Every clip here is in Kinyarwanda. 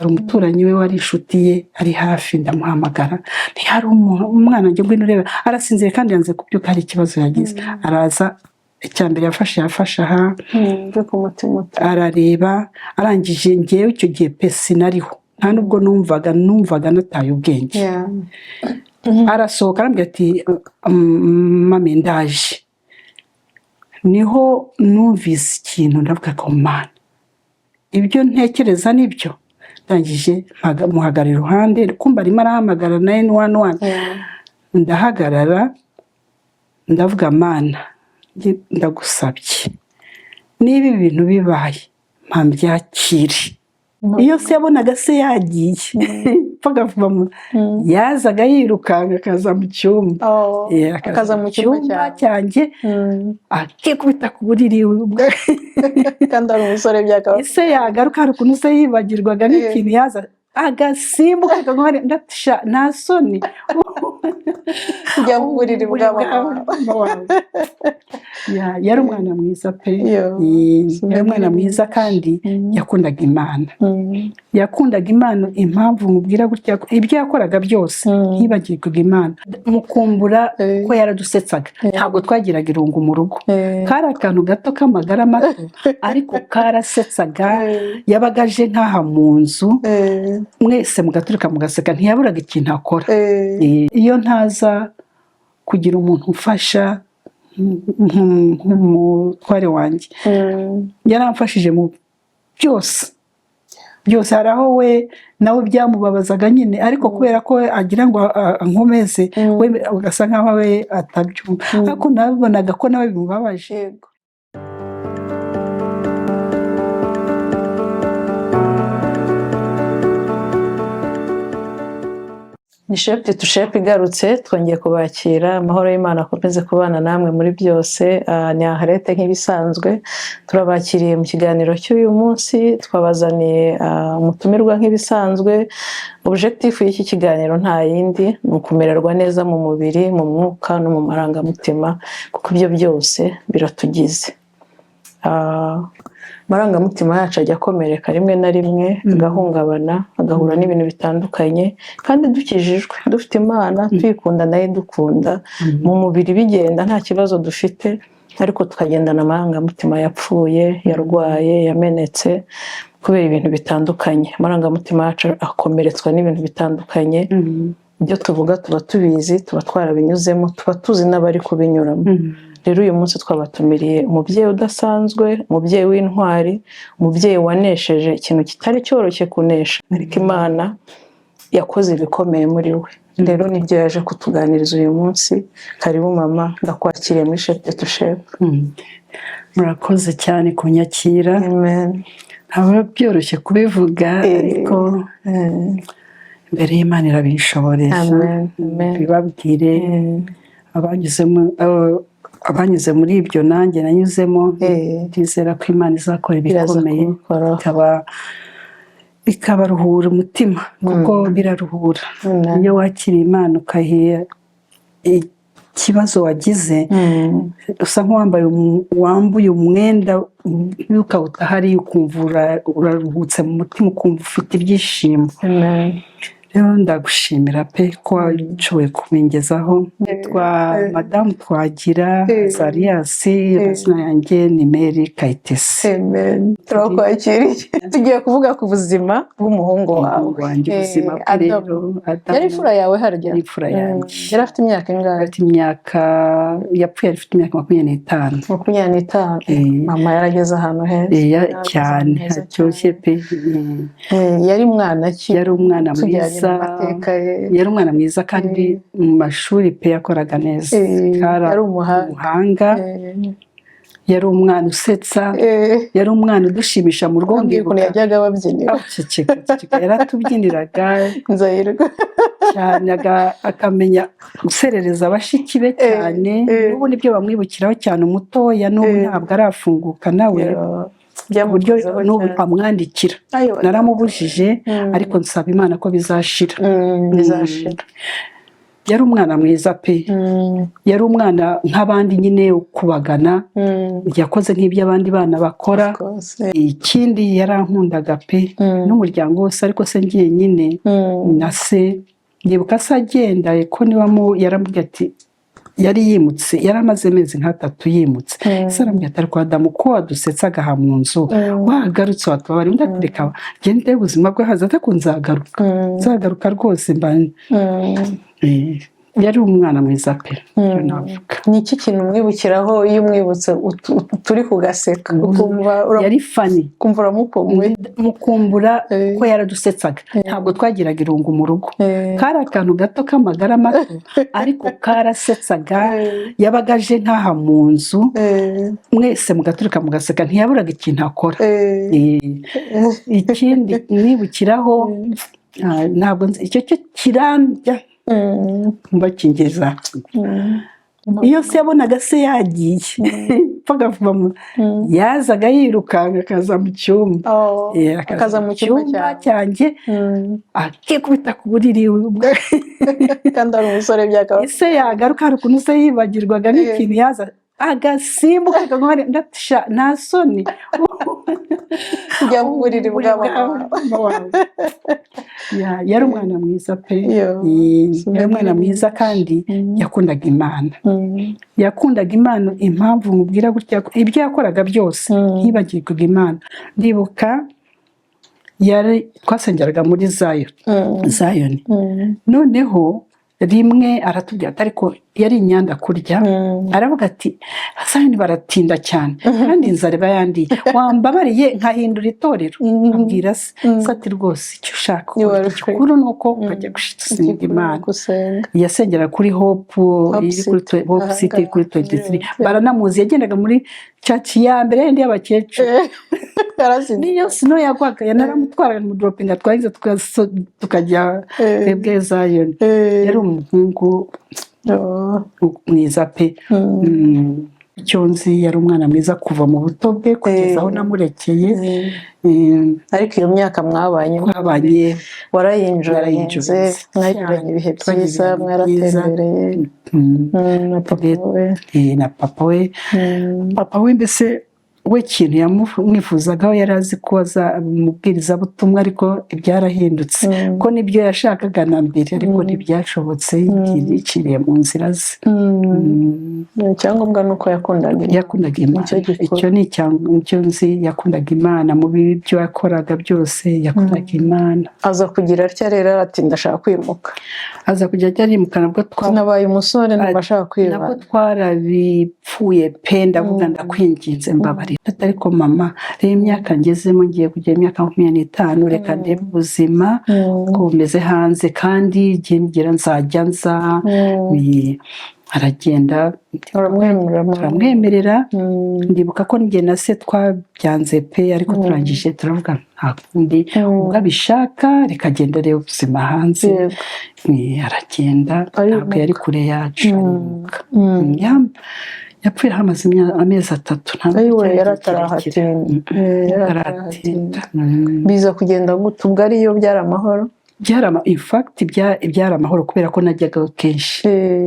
Hari umuturanyi we wari inshuti ye ari hafi, ndamuhamagara, ntihari umuntu, umwana njye ngwino urebe, arasinziriye kandi yanze kubyuka, hari ikibazo yagize. Araza, icya mbere yafashe aha. Mve ku mutima. Arareba, arangije, ngewe icyo gihe pe sinariho, nta nubwo numvaga nataye ubwenge. Arasohoka, arambwira ati: "Mami, ndaje." Niho numvise ikintu, ndavuga ko Mana, ibyo ntekereza nibyo? Ndangije muhagarara iruhande, kumva arimo arahamagara 911. Ndahagarara, ndavuga: "Mana, ndagusabye, niba ibi bintu bibaye, mpambyakire." Iyo se yabonaga se yagiye, pfaga vuba yazaga yirukanka akaza mu cyumba. Oh, akaza mu cyumba cyawe. Cyanjye, akikubita ku buriri. Kandi ari umusore byakaba. Ese yagaruka, hari ukuntu se yibagirwaga nk'ikintu, yaza agasimbuka akagwa hariya. Ndatisha, nta soni. Kujya mu buriri bwa mama mama wawe. Yari umwana mwiza pe. Yo. Yari umwana mwiza kandi yakundaga Imana. Yakundaga Imana. Impamvu mubwira gutya, ibyo yakoraga byose ntibagirwaga Imana. Mukumbura ko yaradusetsaga. Ntabwo twagiraga irungu mu rugo. Kari akantu gato k'amagara mato, ariko karasetsaga. Yabaga aje nk'aha mu nzu, mwese mugaturika mugaseka, ntiyaburaga ikintu akora. Iyo ntaza kugira umuntu umfasha nk'umutware wanjye, yaramfashije mu byose byose. Hari aho we nawe byamubabazaga nyine, ariko kubera ko we agira ngo ankomeze, we ugasa nkaho we atabyumva, ariko nabonaga ko nawe bimubabaje. Yego. Ni Shepu tu Shepu igarutse, twongeye kubakira. Amahoro y'Imana akomeze kubana namwe muri byose. Ni Aharete nk'ibisanzwe, turabakiriye mu kiganiro cy'uyu munsi. Twabazaniye umutumirwa nk'ibisanzwe. Objectif y'iki kiganiro nta yindi, ni ukumererwa neza mu mubiri, mu mwuka no mu marangamutima, kuko ibyo byose biratugize. Amarangamutima yacu ajya akomereka rimwe na rimwe, agahungabana, agahura n'ibintu bitandukanye, kandi dukijijwe, dufite Imana, tuyikunda nayo idukunda, mu mubiri bigenda nta kibazo dufite, ariko tukagendana amarangamutima yapfuye, yarwaye, yamenetse kubera ibintu bitandukanye. Amarangamutima yacu akomeretswa n'ibintu bitandukanye. Ibyo tuvuga tuba tubizi, tuba twarabinyuzemo, tuba tuzi n'abari kubinyuramo. Rero uyu munsi twabatumiriye umubyeyi udasanzwe, umubyeyi w'intwari, umubyeyi wanesheje ikintu kitari cyoroshye kunesha, ariko Imana yakoze ibikomeye muri we. Rero nibyo yaje kutuganiriza uyu munsi. Karibu mama, ndakwakiriye muri Shepu tu Shepu. Murakoze cyane kunyakira. Amen. Ntabwo biba byoroshye kubivuga, ariko imbere y'Imana irabinshoboresha. Amen. Amen. Bibabwire abanyuze muri ibyo nanjye nanyuzemo. Ndizera ko Imana izakora Iraza ibikomeye, kubikoraho. Ikabaruhura umutima, kuko biraruhura Amen. iyo wakiriye Imana, ukahiha ikibazo wagize, usa nk'uwambaye wambuye umwenda ukawuta hariya, ukumva uraruhutse mu mutima, ukumva ufite ibyishimo. Amen. Rero ndagushimira pe ko washoboye kubingezaho. Nitwa Madamu Twagira Azarias, amazina yanjye ni Mary Kayitesi. Amen. Turakwakiriye. Tugiye kuvuga ku buzima bw'umuhungu wawe. Umuhungu wanjye, ubuzima bwe. Adamu. Rero Adamu Yari imfura yawe harya? Yari imfura yanjye. Yari afite imyaka ingahe? Afite imyaka, yapfuye afite imyaka 25. 25. Mama, yarageze ahantu heza. Yarageze cyane. ahantu heza Haryoshye cyane. pe. Yari mwana ki? Yari umwana Tujyanye mwiza. mu mateka ye. Yari umwana mwiza kandi mu mashuri pe yakoraga neza. Kari Yari umuhanga. umuhanga. Yari umwana usetsa. Yari umwana udushimisha mu rugo. Ambwiye ukuntu Ndibuka yajyaga ababyinira. Ceceka, ceceka, yaratubyiniraga Nzahirwa. cyane, akamenya guserereza bashiki be cyane. N'ubu nibyo bamwibukiraho cyane, umutoya n'ubu ntabwo arafunguka nawe, ku buryo Byamukozeho n'ubu cyane. amwandikira. Ayo, Naramubujije, ariko nsaba Imana ko bizashira. Bizashira. Yari umwana mwiza pe. Yari umwana nk'abandi nyine, ukubagana. Yakoze nk'ibyo abandi bana bakora. Of course. Ikindi, yarankundaga pe, n'umuryango wose, ariko se ngiye nyine na se. Ndibuka se agenda ko niba yaramubwiye ati, yari yimutse, yari amaze amezi nk'atatu yimutse. Se aramubwira ati: "Ariko Adamu, ko wadusetsa agaha mu nzu, wagarutse watubabara?" Undi ati: "Reka gende, ubuzima bwe haza, ariko nzagaruka, nzagaruka rwose." Mba yari umwana mwiza pe, icyo navuga. Ni iki kintu umwibukiraho, iyo umwibutse turi kugaseka, ukumva Yari funny. ukumva uramukumbuye? Mukumbura ko yaradusetsaga. Ntabwo twagiraga irungu mu rugo. Kari akantu gato k'amagara mato, ariko karasetsaga. Yabaga aje nk'aha mu nzu, mwese mugaturika mugaseka. Ntiyaburaga ikintu akora. Ikindi mwibukiraho, ntabwo nzi, icyo cyo kirambya mbakingiriza. Iyo se yabonaga se yagiye, pfaga vuba yazaga yirukanka akaza mu cyumba. Oh, akaza akaza mu cyumba cyawe. Cyanjye, akikubita ku buriri. Kandi ari umusore byakaba Ese yagaruka, hari ukuntu se yibagirwaga nk'ikintu, yaza agasimbuka akagwa hariya. Ndatisha, nta soni? Kujya mu buriri bwa mama wawe. Yari umwana mwiza pe. Yo. Yari umwana mwiza kandi yakundaga Imana. Yakundaga Imana. Impamvu nkubwira gutya, ibyo yakoraga byose ntibagirwaga Imana. Ndibuka yari, twasengeraga muri Zayo, Zayoni. Noneho rimwe aratubwira ati, ariko yari inyanda kurya, aravuga ati: "Zayoni baratinda cyane kandi inzara iba yandiye, wambabariye nkahindura itorero?" Abwira se. Se ati: "Rwose icyo ushaka You are ukora, igikuru ni uko ukajya gusenga Imana." Gusenga. Yasengera kuri Hope, iri kuri City. Hope City kuri 23. Baranamuzi, yagendaga muri church ya mbere yindi y'abakecuru. Yarasinze. Niyo snow yagwaga yanaramutwaraga mu dropinga, twarangiza tukajya twebwe Zayoni. Yari umuhungu Oh. mwiza pe. Icyo nzi, yari umwana mwiza kuva mu buto bwe kugeza aho namurekeye. Ariko iyo myaka mwabanye, Twabanye, warayinjoyinze? Narayinjoyinze. Mwagiranye ibihe Twagiranye byiza, ibihe byiza. mwaratembereye. Na papa we. Na papa we. Papa we mbese we, ikintu yamwifuzagaho, yari azi ko azamubwirizabutumwa, ariko byarahindutse. Ko nibyo yashakaga na mbere, ariko ntibyashobotse, yiciriye mu nzira ze. Icyangombwa ni uko yakundaga Imana. Yakundaga Imana. Nicyo gikuru. Icyo ni icyo nzi, yakundaga Imana. Mu bibi byo yakoraga byose, yakundaga Imana. Aza kugira atya rero ati: "Ndashaka kwimuka." Aza kujya ajya arimukana, nabwo twa "Nabaye umusore, ndumva ashaka nabwo kwibana." Twarabipfuye pe. Ndavuga: "Ndakwinginze, mbabarira." Ariko mama, reba imyaka ngezemo, ngiye kugira imyaka 25, reka ndebe ubuzima ko bumeze hanze, kandi igihe nigera nzajya nza. Aragenda. Uramwemerera? Turamwemerera. Ndibuka ko njye na se twabyanze pe, ariko turangije turavuga: "Nta kundi, ubwo abishaka, reka agende arebe ubuzima hanze." Aragenda. Arimuka. Ntabwo yari kure yacu. Arimuka. Yapfuye hamaze amezi 3, ntabwo Ayiwe, cyari yari igihe kirekire. atarahatinda. Yari Atarahatinda. atarahatinda. Biza kugenda gute ubwo? Ariyo byari amahoro? In fact, byari amahoro kubera ko najyaga kenshi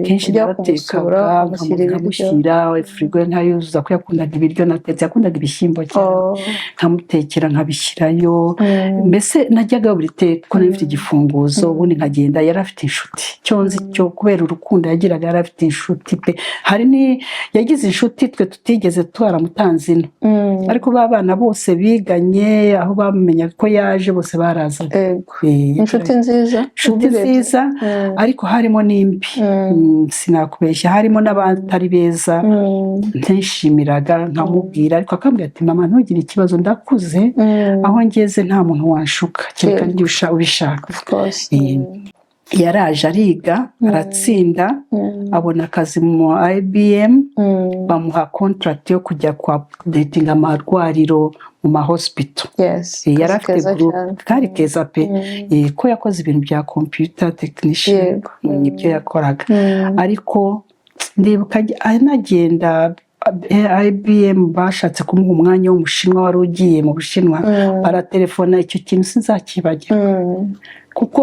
kenshi. Ujya Naratekaga, kumusura, ukamushyira ibiryo. nkamushyira firigo, nkayuzuza, ko yakundaga ibiryo natetse, yakundaga ibishyimbo cyane. Nkamutekera, nkabishyirayo. Mbese najyaga buri teka ko nari mfite igifunguzo, ubundi nkagenda. Yari afite inshuti, icyo nzi cyo, kubera urukundo yagiraga, yari afite inshuti pe. Hari ni yagize inshuti twe tutigeze twaramutanze ino, ariko ba bana bose biganye, aho bamenyaga ko yaje, bose barazaga. Inshuti nziza. Inshuti Ubirebye. nziza, ariko harimo n'imbi. Sinakubeshya, harimo n'abatari beza. Ntishimiraga, nkamubwira, ariko akambwira ati: "Mama, ntugire ikibazo, ndakuze, aho ngeze nta muntu wanshuka kereka niba ubishaka." Of course. Yaraje ariga, aratsinda, abona akazi mu IBM. Bamuha contract yo kujya kwa updating amarwariro mu ma hospital. Yari Akazi afite keza group. Cyane. Kari keza pe. Ko yakoze ibintu bya computer technician. Nibyo yakoraga. Ariko ndibuka anagenda IBM bashatse kumuha umwanya w'Umushinwa wari ugiye mu Bushinwa, baratelefona. Icyo kintu sinzakibagirwa, kuko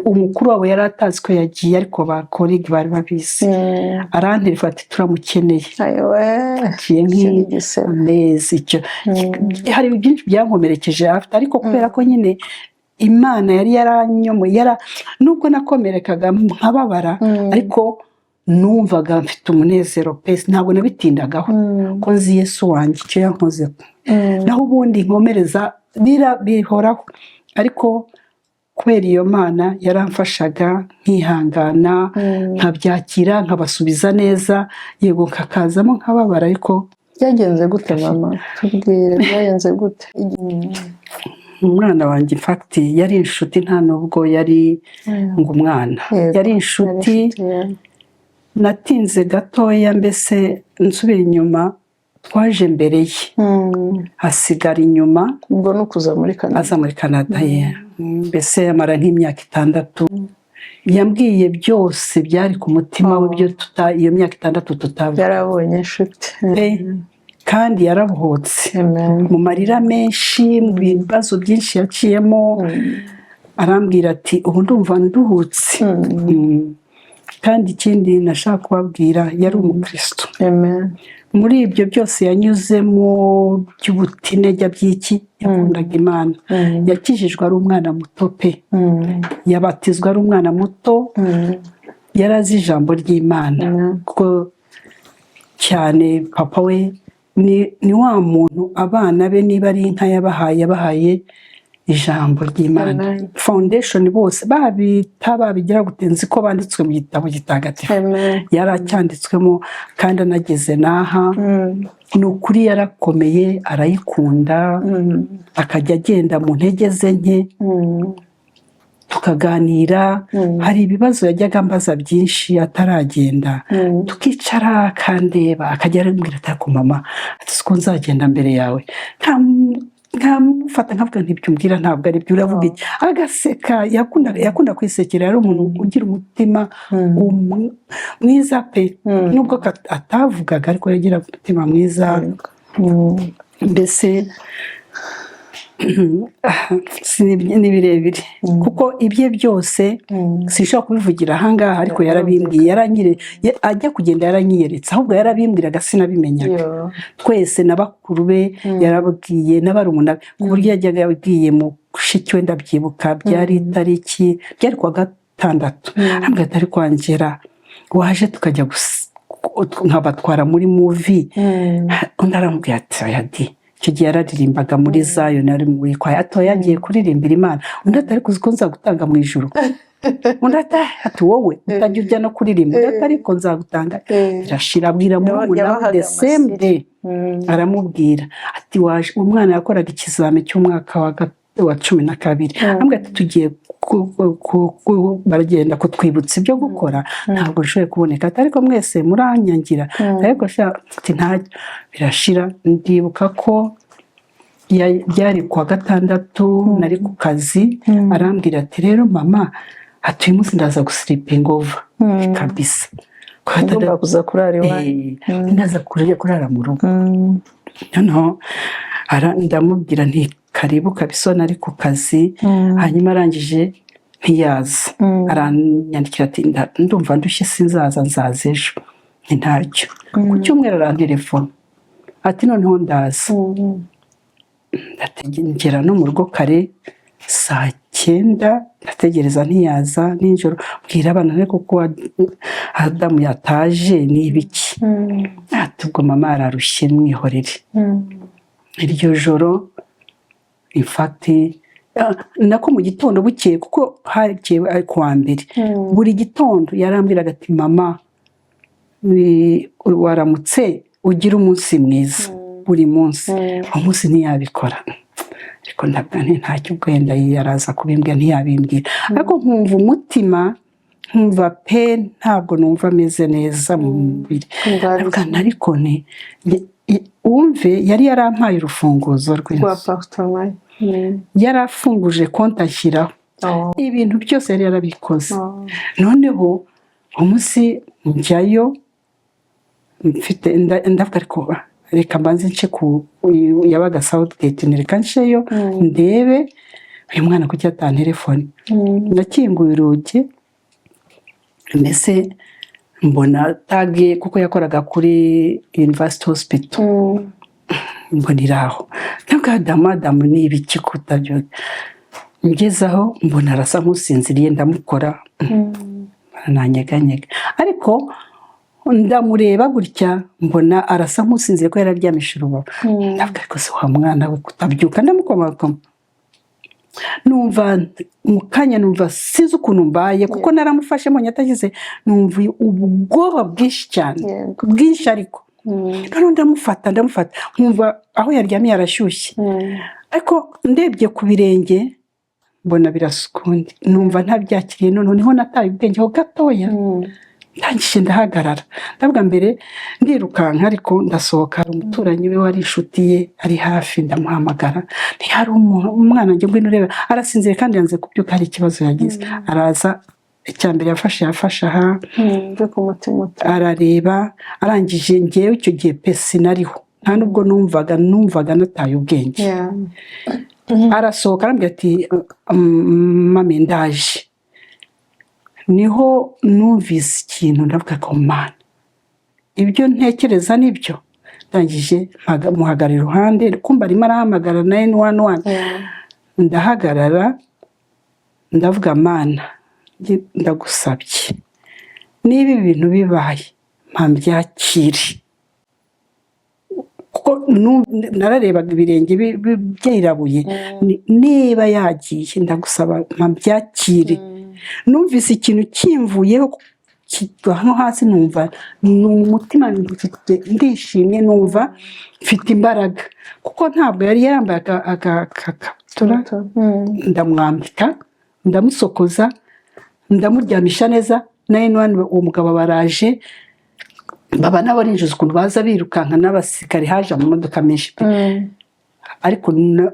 umukuru wabo yari atazi ko yagiye, ariko ba colleague bari babizi. Arantelefona ati: "Turamukeneye." Ayiwe. Aciye Icyo ni igisebo. nk'amezi. Icyo hari byinshi byankomerekeje afite, ariko kubera ko nyine Imana yari yaranyomoye, nubwo nakomerekaga nkababara, ariko numvaga mfite umunezero pe, ntabwo nabitindagaho, ko nzi Yesu wanjye icyo yankoze. Naho ubundi nkomereza bihoraho, ariko kubera iyo Mana yaramfashaga nkihangana, nkabyakira, nkabasubiza neza, yego nkakazamo nkababara, ariko Byagenze gute, mama? Tubwire, byagenze gute? Umwana wanjye, in fact, yari inshuti, nta nubwo yari ngo umwana, yari inshuti. Natinze gatoya, mbese nsubira inyuma, twaje mbere ye, asigara inyuma. Ubwo ni ukuza muri Canada? Aza muri Canada ye, mbese amara nk'imyaka 6. Yambwiye byose byari ku mutima we, byo iyo myaka 6 tutavuga. Yarabonye inshuti. Pe, kandi yarabohotse mu marira menshi, mu bibazo byinshi yaciyemo. Arambwira ati: "Ubu ndumva nduhutse." Kandi ikindi nashaka kubabwira, yari umukristo. Muri ibyo byose yanyuzemo by'ubutinejya by'iki, yakundaga Imana. Yakijijwe ari umwana muto pe, yabatizwa ari umwana muto. Yari azi ijambo ry'Imana, kuko cyane papa we ni wa muntu, abana be niba ari inka yabahaye, yabahaye ijambo ry'Imana. Amen. Foundation bose babita babigira gute, nzi ko banditswe mu gitabo gitagatifu. Amen. Yari acyanditswemo, kandi anageze n'aha, ni ukuri yarakomeye, arayikunda, akajya agenda mu ntege ze nke, tukaganira. Hari ibibazo yajyaga ambaza byinshi ataragenda, tukicara akandeba, akajya arambwira ati: "Ariko mama," ati, "siko nzagenda mbere yawe?" Nkamufata nkavuga nti: "Ibyo umbwira ntabwo ari byo, uravuga iki?" Agaseka. Yakunda kwisekera, yari umuntu ugira umutima mwiza pe. Nubwo atavugaga, ariko yagiraga umutima mwiza. Mbese ni birebire, kuko ibye byose sinshobora kubivugira ahangaha, ariko yarabimbwiye, ajya kugenda yaranyiyeretse. Ahubwo yarabimbwiraga sinabimenyaga. Yo. Twese na bakuru be yarabwiye n'abarumuna be, ku buryo yajyaga yabwiye mushiki we. Ndabyibuka, byari itariki, byari kuwa gatandatu, arambwira ati: "Ariko Angela, waje tukajya nkabatwara muri movie?" Undi aramubwira ati: "Oya di." Icyo gihe yararirimbaga muri Zion, ari muri kwaya. Ati: "Oya, yagiye kuririmbira Imana." Undi ati: "Ariko uzi ko nzagutanga mu ijuru?" Undi ati: "Wowe utajya ujya no kuririmba." Undi ati: "Ariko nzagutanga." Birashira, abwira murumuna we. Yabahaga The same amasiri. day aramubwira ati: "Waje?" Umwana yakoraga ikizami cy'umwaka wa 12. Arambwira ati: "Tugiye baragenda kutwibutsa ibyo gukora, ntabwo nshoboye kuboneka." Ati: "Ariko mwese muranyangira." Ariko sha, ati: "Ntacyo." Birashira. Ndibuka ko byari kuwa gatandatu, nari ku kazi. Arambwira ati: "Rero mama," ati, "uyu munsi ndaza gusleepinga over kabisa." Kuwa gatandatu. Ugomba kuza kurara iwanyu. Eh, ndaza kurara mu rugo. Noneho ndamubwira nti: "Karibu kabisa, nari ku kazi." Hanyuma arangije ntiyaza. Aranyandikira ati: "Ndumva ndushye, sinzaza, nzaza ejo." Nti: "Ntacyo." Ku cyumweru arantelefona ati: "Noneho ndaza." Ngera no mu rugo kare saa 9, ndategereza ntiyaza. Nijoro mbwira abana: "Ariko ko Adamu yataje ni ibiki?" Ati: "Ubwo mama ararushye, mwihorere." Iryo joro, in fact, nako mu gitondo bukeye, kuko hakeye ari kuwa mbere, buri gitondo yarambwiraga ati: "Mama, waramutse, ugira umunsi mwiza," buri munsi. Uwo munsi ntiyabikora, ariko ndabwo nti ntacyo, ubwo wenda yaraza kubimbwira. Ntiyabimbwira, ariko nkumva umutima, nkumva pe, ntabwo numva ameze neza mu mubiri. Ndavuga nti: "Ariko ni wumve." Yari yarampaye urufunguzo Rwa rw'inzu. Appartement. Yarafunguje konti, anshyiraho ibintu byose, yari yarabikoze. Noneho umunsi njyayo. Mfite ndavuga, ariko reka mbanze nce ku yabaga Southgate, reka nceyo ndebe uyu mwana kuki atantelefone. Nakinguye urugi, mbese mbona tag, kuko yakoraga kuri University Hospital, mbona iri aho. Ntabwo Adamu, Adamu, ni ibiki kutabyuka? Ngeze aho mbona arasa nk'usinziriye, ndamukora, nanyeganyega, ariko ndamureba gutya mbona arasa nk'usinziriye ko yararyamisha urubavu. Ndavuga, ariko se wa mwana we kutabyuka? Ndamukomakoma, numva mu kanya numva sinzi ukuntu mbaye, kuko naramufashe mbonye atagize, numva ubwoba bwinshi cyane, bwinshi. Ariko noneho ndamufata, ndamufata, nkumva aho yaryamye yarashyushye, ariko ndebye ku birenge mbona birasa ukundi, numva ntabyakiriye. Noneho niho nataye ubwenge ho gatoya. Ndangije ndahagarara, ndavuga mbere ndirukanka, ariko ndasohoka. Hari umuturanyi we wari inshuti ye ari hafi, ndamuhamagara, ntihari umuntu, umwana njye ngwino urebe, arasinziriye kandi yanze kubyuka, hari ikibazo yagize. Araza, icya mbere yafashe aha Byo ku mutima. arareba, arangije ngewe icyo gihe pe sinariho, nta nubwo numvaga nataye ubwenge. Arasohoka arambwira ati: "Mami, ndaje." Niho numvise ikintu, ndavuga ko Mana, ibyo ntekereza nibyo? Ndangije muhagarara iruhande, kumva arimo arahamagara 911. Ndahagarara, ndavuga: "Mana, ndagusabye, niba ibintu bibaye mpambyakire," kuko nararebaga ibirenge byirabuye. Niba yagiye, ndagusaba mpabyakire. Numvise ikintu kimvuyeho kigwa nko hasi, numva ni umutima mfite, ndishimye, numva mfite imbaraga, kuko ntabwo yari yarambaye agakabutura. Ndamwambika, ndamusokoza, ndamuryamisha neza. 911, uwo mugabo baraje, baba nabo ninjiza ukuntu baza birukanka n'abasirikare, haje amamodoka menshi pe. Ariko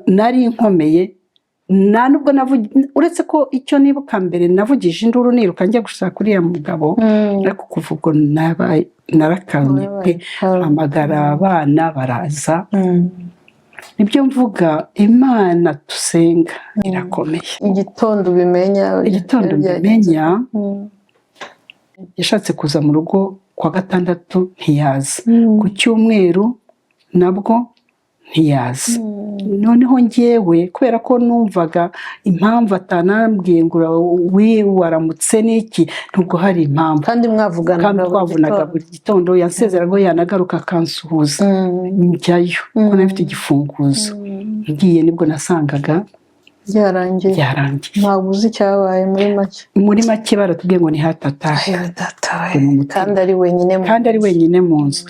nari nkomeye, nta nubwo uretse ko icyo nibuka mbere navugije induru niruka njya gushaka uriya mugabo. Ariko kuva ubwo nabaye narakamye pe, hamagara abana baraza. Nibyo mvuga, Imana dusenga irakomeye. Igitondo ubimenya? Igitondo mbimenya. Yashatse kuza mu rugo kuwa gatandatu, ntiyaza. Ku cyumweru nabwo ntiyaza. Noneho ngewe kubera ko numvaga impamvu atanambwiye ngo waramutse n'iki, nubwo hari impamvu. Kandi mwavuganaga kandi buri twavunaga gitondo. Buri gitondo yansezeraga, yanagaruka akansuhuza. Njyayo kuko nari mfite igifunguzo. Ngiye nibwo nasangaga Byarangiye. byarangiye. Ntabwo uzi icyabaye muri make. Muri make baratubwiye ngo ni heart attack. Ayo data we! Ni umutima. Kandi ari wenyine mu Kandi ari wenyine mu nzu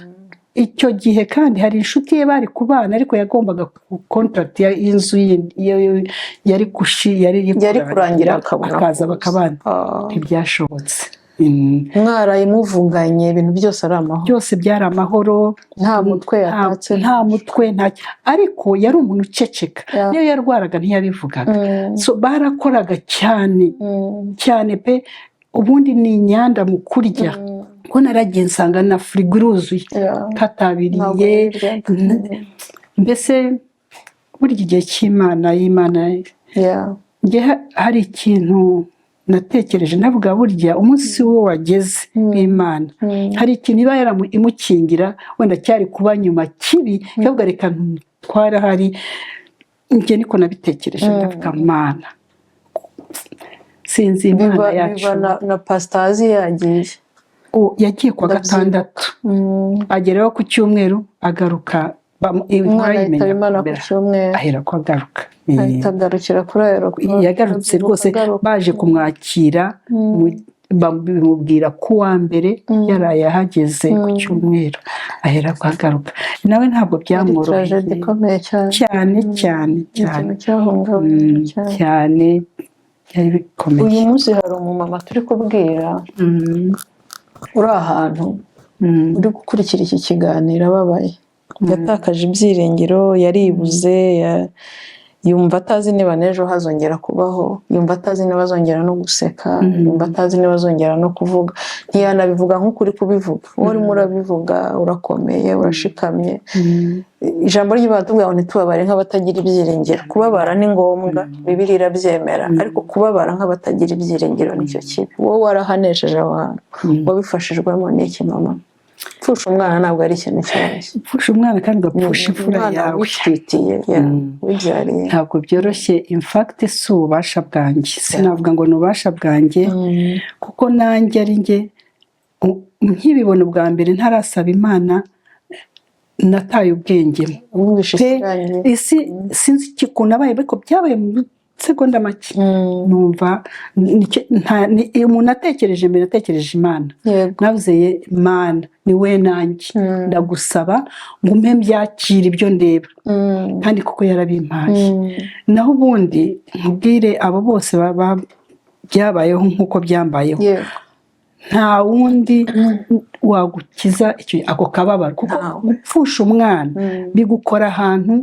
icyo gihe. Kandi hari inshuti ye bari kubana, ariko yagombaga contract y'inzu ye yari yari Yari kurangira akabona akaza kuza. bakabana. Ntibyashobotse. Mwaraye muvuganye, ibintu byose ari amahoro? Byose byari amahoro. Nta mutwe yatatse? Nta mutwe, nta, ariko yari umuntu uceceka. Niyo yarwaraga ntiyabivugaga. So barakoraga cyane, cyane pe. Ubundi ni inyanda mu kurya, ko naragiye nsanga na firigo iruzuye, katabiriye. Ntabwo yabiryaga. Mbese burya igihe cy'Imana y'Imana. Njye hari ikintu natekereje, ndavuga burya umunsi we wageze w'Imana, hari ikintu iba imukingira, wenda cyari kuba nyuma kibi, ikavuga reka ntwara hari. Njye niko nabitekereje. Ndavuga Mana, sinzi Imana Biba yacu. Biba na pasitazi yagiye? Oh, yagiye kuwa Ndabyibuka. gatandatu, ageraho ku cyumweru agaruka, inkuru Umwana ayimenya yitaba Imana ku mbere, cyumweru. Ahera ko agaruka. Ahita agarukira kuri aéroport. Yagarutse rwose, Agaruka. baje kumwakira, bamubwira ko uwa mbere yaraye ahageze ku cyumweru, ahera ko agaruka. Nawe ntabwo Yari byamworoheye. tragedy ikomeye cyane. Cyane cyane Ni cyane. ikintu cyahungabanyije cyane. Cyane, byari bikomeye. Uyu munsi hari umumama turi kubwira uri ahantu, uri gukurikira iki kiganiro, ababaye, yatakaje ibyiringiro, yaribuze, Yumva atazi niba n'ejo hazongera kubaho, yumva atazi niba azongera no guseka, yumva atazi niba azongera no kuvuga. Ntiyanabivuga nk'uko uri kubivuga wowe. Urimo urabivuga, urakomeye, urashikamye. Ijambo ry'Imana tubwira ngo ntitubabare nk'abatagira ibyiringiro. Kubabara ni ngombwa, Bibiliya irabyemera, ariko kubabara nk'abatagira ibyiringiro nicyo kibi. Wowe warahanesheje aho hantu, wabifashijwemo n'iki, mama? Gupfusha umwana ntabwo ari ikintu cyoroshye. Gupfusha umwana kandi ugapfusha imfura Umwana yawe witwitiye, wibyariye. Ntabwo byoroshye. In fact, si ububasha bwanjye, sinavuga ngo ni ububasha bwanjye, kuko nanjye ari njye nkibibona ubwa mbere, ntarasaba Imana, nataye ubwenge. Wumvishe Pe, isi irangiye. Isi sinzi ukuntu nabaye, ariko byabaye mu segonda make. Numva iyo umuntu atekereje mbere, atekereje Imana. Navuze: "Mana, ni we nanjye, ndagusaba ngo umpe mbyakire ibyo ndeba." Kandi kuko yarabimpaye. Naho ubundi nkubwire, abo bose baba byabayeho nk'uko byambayeho, nta wundi wagukiza ako kababaro, kuko Ntawe. gupfusha umwana bigukora ahantu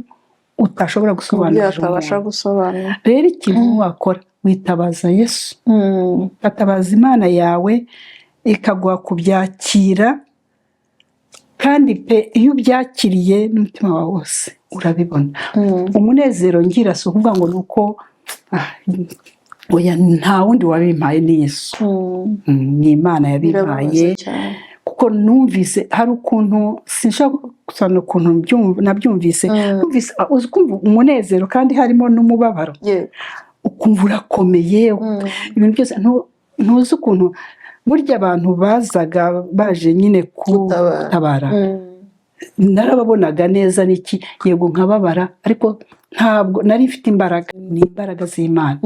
utashobora Mu byo gusobanurira atabasha umuntu. gusobanura. Rero ikintu wakora, witabaza Yesu, ugatabaza Imana yawe, ikaguha kubyakira. Kandi pe, iyo ubyakiriye n'umutima wawe wose, urabibona. Umunezero ngira si ukuvuga ngo ni uko, oya, nta wundi wabimpaye, ni Yesu. Ni Imana yabimpaye. Birababaza cyane. Kuko numvise hari ukuntu sinshobora gusobanura ukuntu nabyumvise. Numvise, uzi kumva umunezero kandi harimo n'umubabaro, ukumva urakomeye, ibintu byose ntuzi ukuntu. Burya abantu bazaga baje nyine Gutabara. gutabara, narababonaga neza n'iki, yego nkababara, ariko ntabwo nari mfite imbaraga, ni imbaraga z'Imana.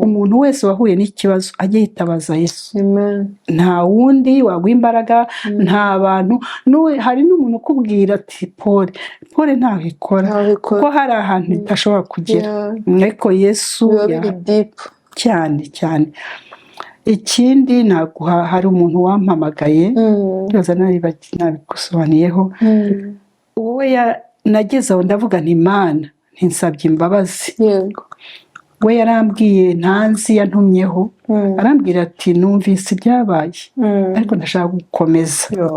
Umuntu wese wahuye n'ikibazo ajye yitabaza Yesu. Amen. Nta wundi waguha imbaraga, nta bantu. Hari n'umuntu ukubwira ati: "Pole pole," ntaho ikora, Ntaho ikora. kuko hari ahantu idashobora kugera. Ariko Yesu Biba biri deep. Cyane cyane. Ikindi naguha, hari umuntu wampamagaye, ndibaza nabigusobanuriyeho. Wowe nageze aho ndavuga nti: "Mana," ntinsabye imbabazi. We yarambwiye, ntanzi yantumyeho, arambwira ati: "Numvise ibyabaye, ariko ndashaka gukomeza." Yo,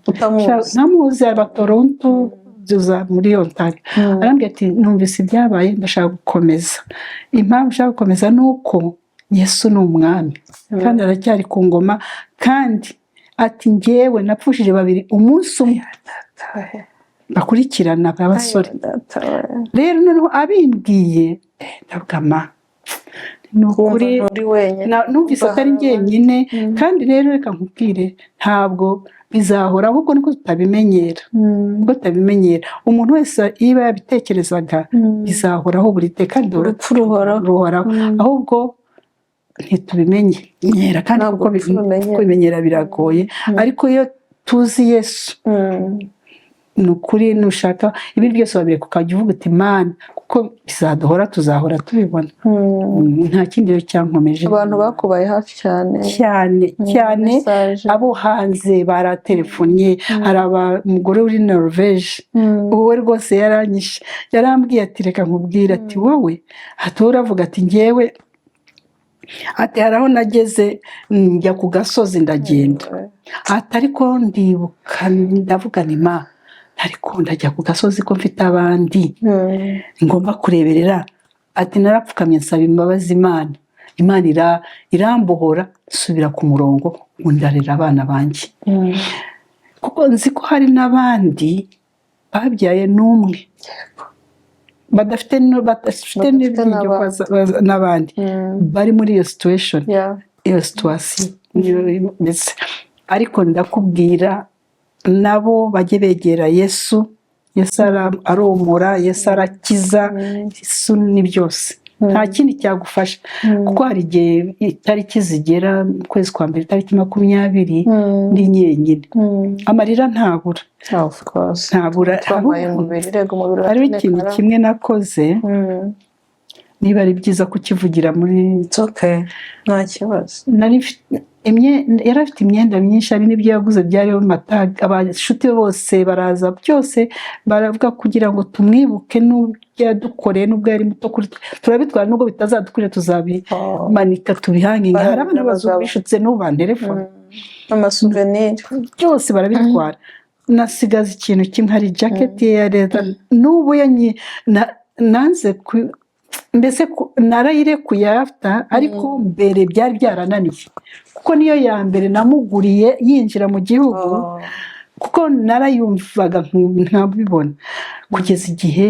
utamuzi. Ntamuzi, aba Toronto, uza muri Ontario. Arambwira ati: "Numvise ibyabaye, ndashaka gukomeza. Impamvu nshaka gukomeza ni uko Yesu ni umwami kandi aracyari ku ngoma." Kandi ati: "Njyewe napfushije babiri umunsi umwe bakurikirana b'abasore." Data we. Rero noneho abimbwiye, ndavuga: "Ma, ni ukuri." Wumva nturi wenyine. Numvise Wumva atari hari njyenyine. Kandi rero reka nkubwire, ntabwo bizahora, ahubwo niko tutabimenyera. Niko tutabimenyera. Umuntu wese iyo yabitekerezaga, bizahoraho buri teka. Kandi Urupfu ruhoraho. ruhoraho, ahubwo ntitubimenyera. Kandi Ntabwo kuko tubimenyera. kubimenyera biragoye, ariko iyo tuzi Yesu, ni ukuri, nushaka ibindi byose wabireka, ukajya uvuga uti: "Mana," kuko bizaduhora, tuzahora tubibona. Nta kindi rero cyankomeje. Abantu bakubaye hafi cyane. Cyane cyane. Message. Abo hanze baratelefonnye. Hari umugore uri Norvege, wowe rwose yaranyishe. Yarambwiye ati: "Reka nkubwire," ati: "Wowe," ati: "wowe uravuga," ati: "Ngewe," ati: "hari aho nageze njya ku gasozi, ndagenda," ati: "ariko ndibuka, ndavuga ni ma, ariko ndajya ku gasozi ko mfite abandi ngomba kureberera?" Ati: "Narapfukamye, nsaba imbabazi Imana, Imana irambohora, nsubira ku murongo, ubu ndarera abana banjye." Kuko nzi ko hari n'abandi babyaye n'umwe, badafite Badafite n'ibyo n'abandi. n'abandi bari muri iyo situation, iyo situation ndetse. Ariko ndakubwira, nabo bajye begera Yesu. Yesu aromora, Yesu arakiza. Yesu ni byose, nta kindi cyagufasha. Kuko hari igihe itariki zigera mu kwezi kwa mbere, itariki 20, ndi nyenyine, amarira ntabura. Of course. Ntabura. Twambaye umubiri, rega umubiri Hariho ikintu uratonekara. kimwe nakoze, niba ari byiza kukivugira muri It's okay, nta kibazo. Nari Yari afite imyenda myinshi, hari n'ibyo yaguze byariho amatags. Abashuti be bose baraza, byose baravuga kugira ngo tumwibuke n'ubwo yadukoreye, n'ubwo yari muto kuri twe, turabitwara nubwo bitazadukwira, tuzabimanika, tubihanginge. Hari abana b'abazungu bishutse n'ubu bantelefone. Amasouvenir. Byose barabitwara, nasigaza ikintu kimwe. Hari jacket ye ya leather, n'ubu yo nanze mbese narayirekuye after, ariko mbere byari byarananiye kuko niyo ya mbere namuguriye yinjira mu gihugu, kuko narayumvaga nkabibona, kugeza igihe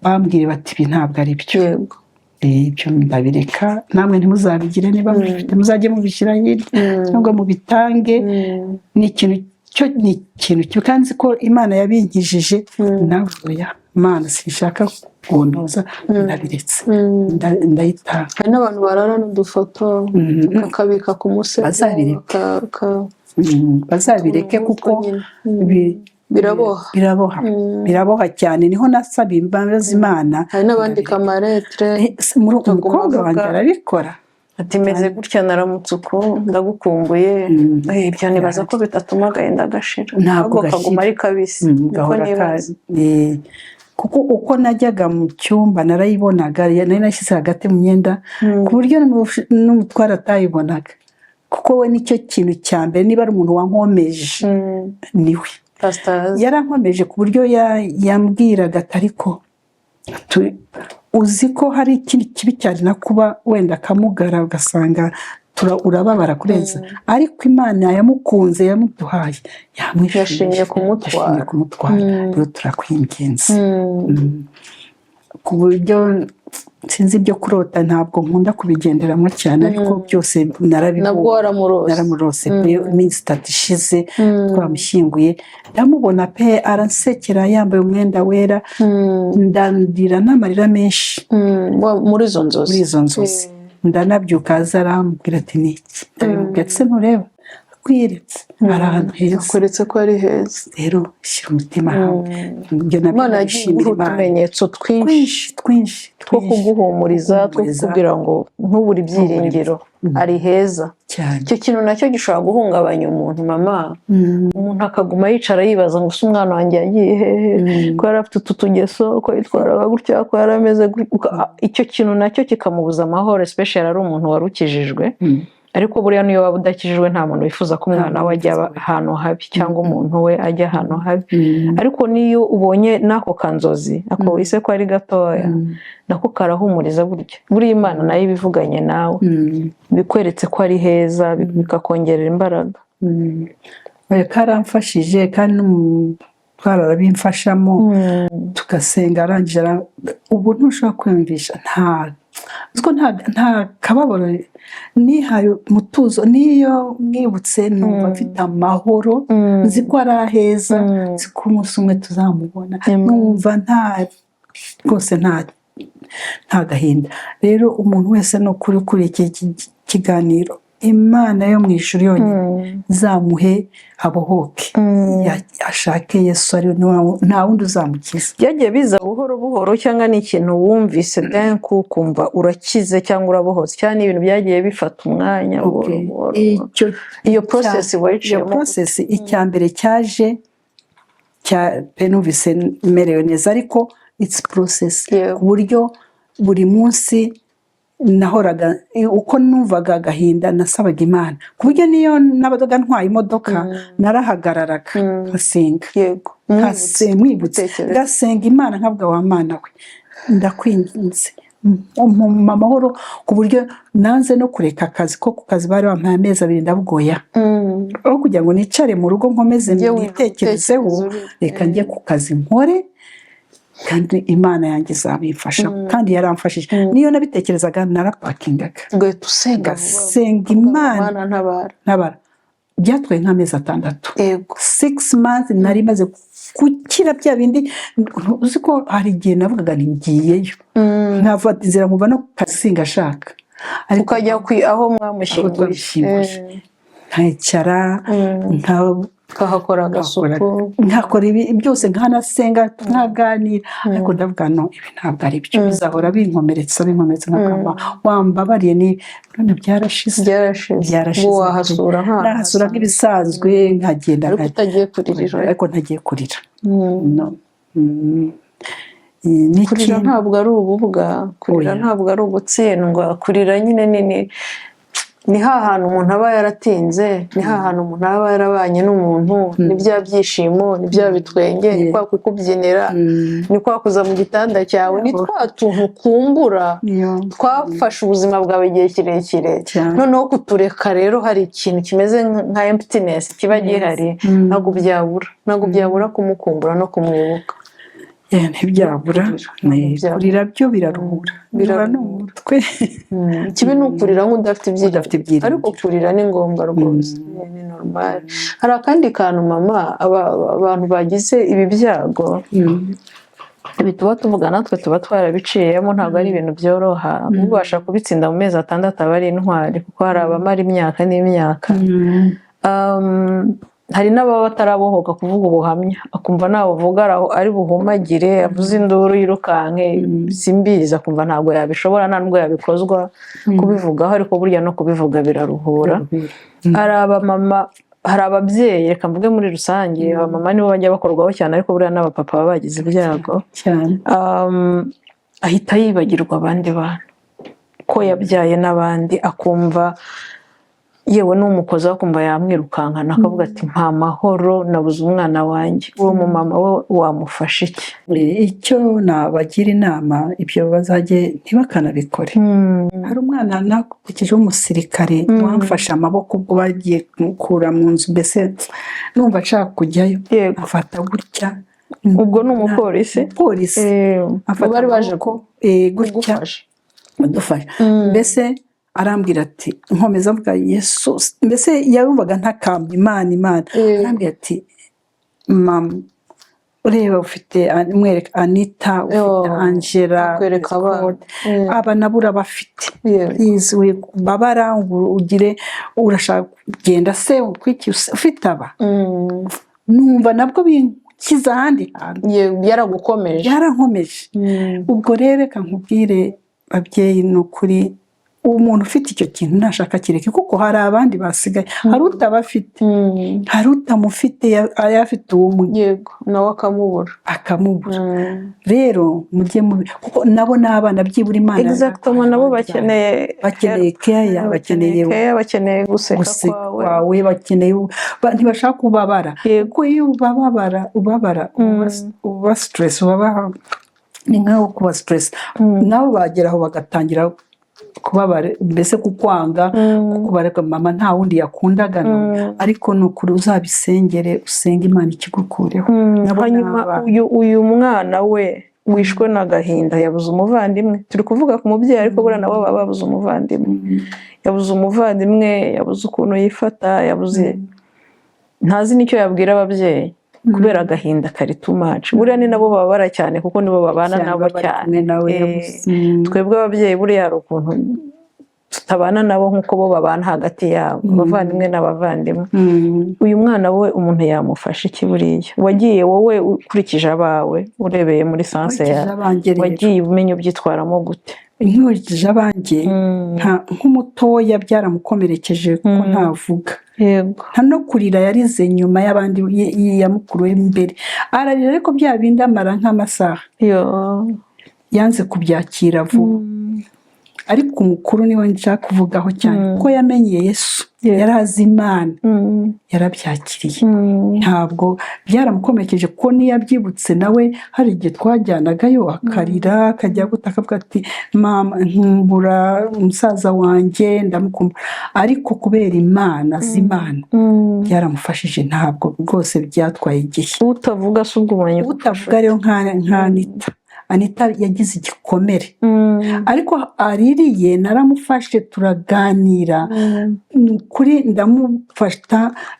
bambwiye bati: "Ibi ntabwo ari byo." Ibyo ndabireka, namwe ntimuzabigire. Niba mubifite, muzajye mubishyira hirya cyangwa mubitange. Ni ikintu cyo, ni ikintu kibi, kandi nzi ko Imana yabinkijije. Nawe oya, Imana, sinshaka kuntuza, ndabiretse, ndayitanga. Hari n'abantu barara n'udufoto, bakakabika ku musego. Bazabireke. Bazabireke kuko Biraboha. Biraboha, biraboha cyane. Niho nasaba imbabazi Imana. Hari n'abandika amalettres. Muri Ukaguma umukobwa wanjye avuga. arabikora. Ati: "Meze gutya, naramutse uku, ndagukumbuye." Ibyo nibaza ko bitatuma agahinda gashira. Ntabwo ahubwo kaguma gashira. ari kabisi. Mm, Niko gahora nibaza. Kuko uko najyaga mu cyumba narayibonaga, nari nashyize hagati mu myenda, ku buryo n'umutware atayibonaga, kuko we nicyo kintu cya mbere. Niba ari umuntu wankomeje, niwe. Pastor. Yarankomeje ku buryo yambwiraga ati: "Ariko uzi ko hari ikindi kibi cyane no kuba wenda akamugara, ugasanga urababara kurenza, ariko Imana yamukunze, yamuduhaye, yamwishimiye." Yashimye kumutwara. Yashimye kumutwara. Rero turakwinginze. Ku buryo sinzi ibyo kurota, ntabwo nkunda kubigenderamo cyane, ariko byose narabibonye. Nabwo waramurose? Naramurose pe. Iminsi 3 ishize twamushyinguye, ndamubona pe, aransekera, yambaye umwenda wera. Ndandira n'amarira menshi. Muri izo nzozi? Muri izo nzozi. Ndanabyuka, aza arambwira ati: "Ni iki?" Ndabimubwira ati: "Se ntureba, akwiyeretse, ari ahantu heza." Akweretse ko ari heza. Rero shyira umutima hamwe. Ibyo nabyo Imana yagiye ndabishimira iguha Imana. utumenyetso twinshi. Twinshi, twinshi. Two Twinshi. kuguhumuriza, two Kuguhumuriza. kukubwira ngo ntubure ibyiringiro, ari heza. Cyane. Icyo kintu nacyo gishobora guhungabanya umuntu, mama. Umuntu akaguma yicara yibaza ngo: "Se umwana wanjye yagiye hehe, ko yari afite utu tugeso, ko yitwaraga gutya, ko yari ameze gutya?" Icyo kintu nacyo kikamubuza amahoro, especially ari umuntu wari ukijijwe. Ariko buriya niyo waba udakijijwe, nta muntu wifuza ko umwana we ajya ahantu habi cyangwa umuntu we ajya ahantu habi. Ariko niyo ubonye n'ako kanzozi, ako wise ko ari gatoya, nako karahumuriza burya. Buriya Imana nayo iba ivuganye nawe, bikweretse ko ari heza, bikakongerera imbaraga. Oya, karamfashije, kandi n'umutwaro arabimfashamo, tugasenga. Arangije ubu ntushobora kwiyumvisha, nta uziko nta kababaro, nihaye umutuzo. Niyo mwibutse numva mfite amahoro, nzi ko ari aheza, nzi ko umunsi umwe tuzamubona. Amen. Numva nta rwose nta gahinda. Rero umuntu wese ni ukuri kuri iki kiganiro, Imana yo mu ijuru yonyine izamuhe abohoke, ashake Yesu, ari we, nta wundi uzamukiza. Byagiye biza buhoro buhoro, cyangwa ni ikintu wumvise then ukumva urakize cyangwa urabohotse, cyangwa ni ibintu byagiye bifata umwanya buhoro buhoro? Icyo Iyo process iyo wayiciyemo? process, icya mbere cyaje cya pe, numvise merewe neza, ariko it's process, ku buryo buri munsi nahoraga, uko numvaga agahinda nasabaga Imana, ku buryo niyo nabaga ntwaye imodoka narahagararaga nkasenga. Mwibutse. Gutekereza. Ngasenga Imana, nkavuga: "Wa Mana we, ndakwinginze, umpa amahoro," ku buryo nanze no kureka akazi, ko ku kazi bari bampaye amezi 2, ndabugoya aho kugira ngo nicare mu rugo nkomeze Ujye wiga nitekerezeho, gutekereza reka njye ku kazi nkore, kandi Imana yanjye izabimfasha. Kandi yaramfashije. Niyo nabitekerezaga narapakingaga, ugahita usenga vuba. Ngasenga Uvuga ngo, Imana. "Mana, ntabara." Ntabara. Byatwaye nk'amezi 6, 6 months, nari maze gukira bya bindi. Uzi ko hari igihe navugaga nti ngiyeyo, nkafata inzira nkumva no ku kazi singashaka, ariko Ukajya aho aho mwamushyinguye. twamushyinguye, nkicara. Ukahakora agasuku. Nkakora ibi byose, nkanasenga, nkaganira, ariko ndavuga: "No, ibi ntabwo ari byo, bizahora binkomeretsa, binkomeretsa." Nkakamba wambabariye ni none byarashize. Byarashize. Byarashize. Ubu wahasura nk'ahantu Nahasura hasanzwe. nk'ibisanzwe, nkagenda ariko utagiye kuririra. Ariko ntagiye kurira, no. N'ikindi- Kurira ntabwo ari ububwa, kurira Oya. ntabwo ari ugutsindwa. Kurira nyine ni ha hantu umuntu aba yaratinze, ni ha hantu umuntu aba yarabanye n'umuntu, ni bya byishimo, ni bya bitwenge, ni kwa kukubyinira, ni kwa kuza mu gitanda cyawe, ni twa tuntu ukumbura twafashe ubuzima bwawe igihe kirekire. Noneho kutureka rero, hari ikintu kimeze nka emptiness kiba gihari. Ntabwo byabura kumukumbura no kumwibuka. Yeah, ntibyabura. Ntabwo byabura. Kurira byo biraruhura, Biraruhura. Biraruhura no mu mutwe. Ikibi ni ukurira nk'udafite ibyiringiro. Udafite ibyiringiro. Ariko kurira ni ngombwa rwose, ni normal. Hari akandi kantu, mama, abantu bagize ibi byago, ibi tuba tuvuga natwe tuba twarabiciyemo, ntabwo ari ibintu byoroha. Ubasha kubitsinda mu mezi 6 aba ari intwari, kuko hari abamara imyaka n'imyaka. Hari n'ababa batarabohoka kuvuga ubuhamya, akumva nabuvuga ari buhumagire, avuze induru yirukanke, simbizi, akumva ntabwo yabishobora, nta nubwo yabikozwa kubivugaho, ariko burya no kubivuga biraruhura. Hari abamama, hari ababyeyi, reka mvuge muri rusange, abamama nibo bajya bakorwaho cyane, ariko buriya n'abapapa baba bagize ibyago. Cyane. Ahita yibagirwa abandi bantu, ko yabyaye n'abandi, akumva yewe n'umukozi akumva yamwirukankana, akavuga ati: "Mpa amahoro, nabuze umwana wanjye." Uwo mumama we wamufasha iki? Icyo nabagira inama, ibyo bazajye ntibakanabikore. Hari umwana nakurikije w'umusirikare wamfashe amaboko ubwo bagiye kumukura mu nzu, mbese numva nshaka kujyayo, afata gutya. Ubwo ni umupolisi? Umupolisi afata Bari baje amaboko gutya kugufasha. Kudufasha. Mbese arambwira ati, nkomeza mvuga Yesu, mbese yumvaga ntakamba Imana, Imana. Arambwira ati: "Mama, ureba ufite," mwereka Anita, "ufite Yo, Angela," akwereka abana. Scott, aba nabo urabafite. Please, wibabara ngo ugire urashaka kugenda se ukwiki ufite aba. Numva nabwo binkiza ahandi hantu. Yaragukomeje. Byarankomeje. Ubwo rero reka nkubwire, babyeyi, ni ukuri umuntu ufite icyo kintu nashaka kireke, kuko hari abandi basigaye, hari utabafite, hari utamufite, afite ubumwe. Yego, nawe akamubura. Akamubura. Rero mujye mubi, kuko nabo ni abana, byibura Imana Exactement, nabo bakeneye bakeneye keya, bakeneye care, bakeneye guseka guseka kwawe. Kwawe bakeneye, ntibashaka kubabara. Kuko iyo ubabara, ubabara, uba stress, ubaba ni nkaho kuba stress, nabo bagera aho bagatangira kubabara, mbese kukwanga, kubareka mama nta wundi yakundaga nawe. Ariko ni ukuri uzabisengere, usenge Imana ikigukureho. Nabo ni Hanyuma abana. uyu mwana we wishwe n'agahinda, yabuze umuvandimwe, turi kuvuga ku mubyeyi, ariko buriya nabo baba babuze umuvandimwe, yabuze umuvandimwe, yabuze ukuntu yifata, yabuze, ntazi n'icyo yabwira ababyeyi kubera agahinda kari too much. Buriya ni nabo bababara cyane, kuko nibo babana Cyane, nabo baba bari cyane. kumwe nawe, yabuze. Twebwe ababyeyi buriya hari ukuntu tutabana nabo nk'uko bo babana hagati yabo, abavandimwe n'abavandimwe. Uyu mwana we umuntu yamufasha iki? Buriya wagiye wowe ukurikije abawe, urebeye muri sense Nkurikije yawe, abanjye rero, wagiye umenya ubyitwaramo gute? Nkurikije abanjye, nk'umutoya byaramukomerekeje kuko ntavuga, nta no kurira. Yarize nyuma y'abandi, ya mukuru we mbere ararira, ariko bya bindi amara nk'amasaha. Yo. Yanze kubyakira vuba. Ariko umukuru niwe nshaka kuvugaho cyane, kuko yamenye Yesu, yari azi Imana, yarabyakiriye. Ntabwo byaramukomerekeje, kuko niyo abyibutse nawe hari igihe twajyanagayo akarira, akajya gutaka, akavuga ati: "Mama, nkumbura umusaza wanjye, ndamukumbura." Ariko kubera Imana, azi Imana, byaramufashije, ntabwo rwose byatwaye igihe. Utavuga si ubwo ubumenyi? Utavuga rero nka Anita, Anita yagize igikomere, ariko aririye naramufashe turaganira. Ni ukuri ndamufata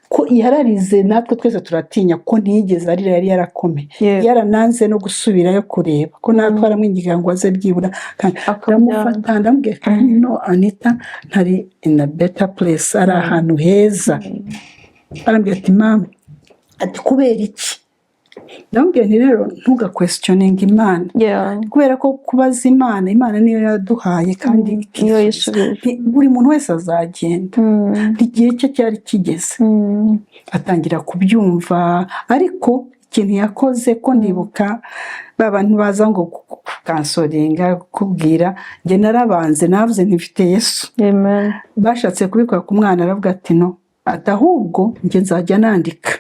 ko yararize, natwe twese turatinya, ko ntiyigeze arira, yari yarakomeye. Yarananze no gusubirayo kureba ko natwe aramwinginga ngo aze byibura kandi Akabyanga. Ndamufata, ndamubwira kandi: "No, Anita ntari in a better place, ari ahantu heza." Arambwira ati: "Mama." Ati: "Kubera iki?" Ndamubwira nti: "Rero ntugaquestioninge Imana, kubera ko kubaza Imana, Imana niyo yaduhaye kandi Niyo ikisubiza." Yisubije. Nti: "Buri muntu wese azagenda." Igihe cye cyari kigeze. Atangira kubyumva. Ariko ikintu yakoze, ko ndibuka ba bantu baza ngo kucounselinga, kukubwira, njye narabanze navuze ntifite Yesu. Amen. Bashatse kubikora ku mwana, aravuga ati: "No," ati: "Ahubwo njye nzajya nandika."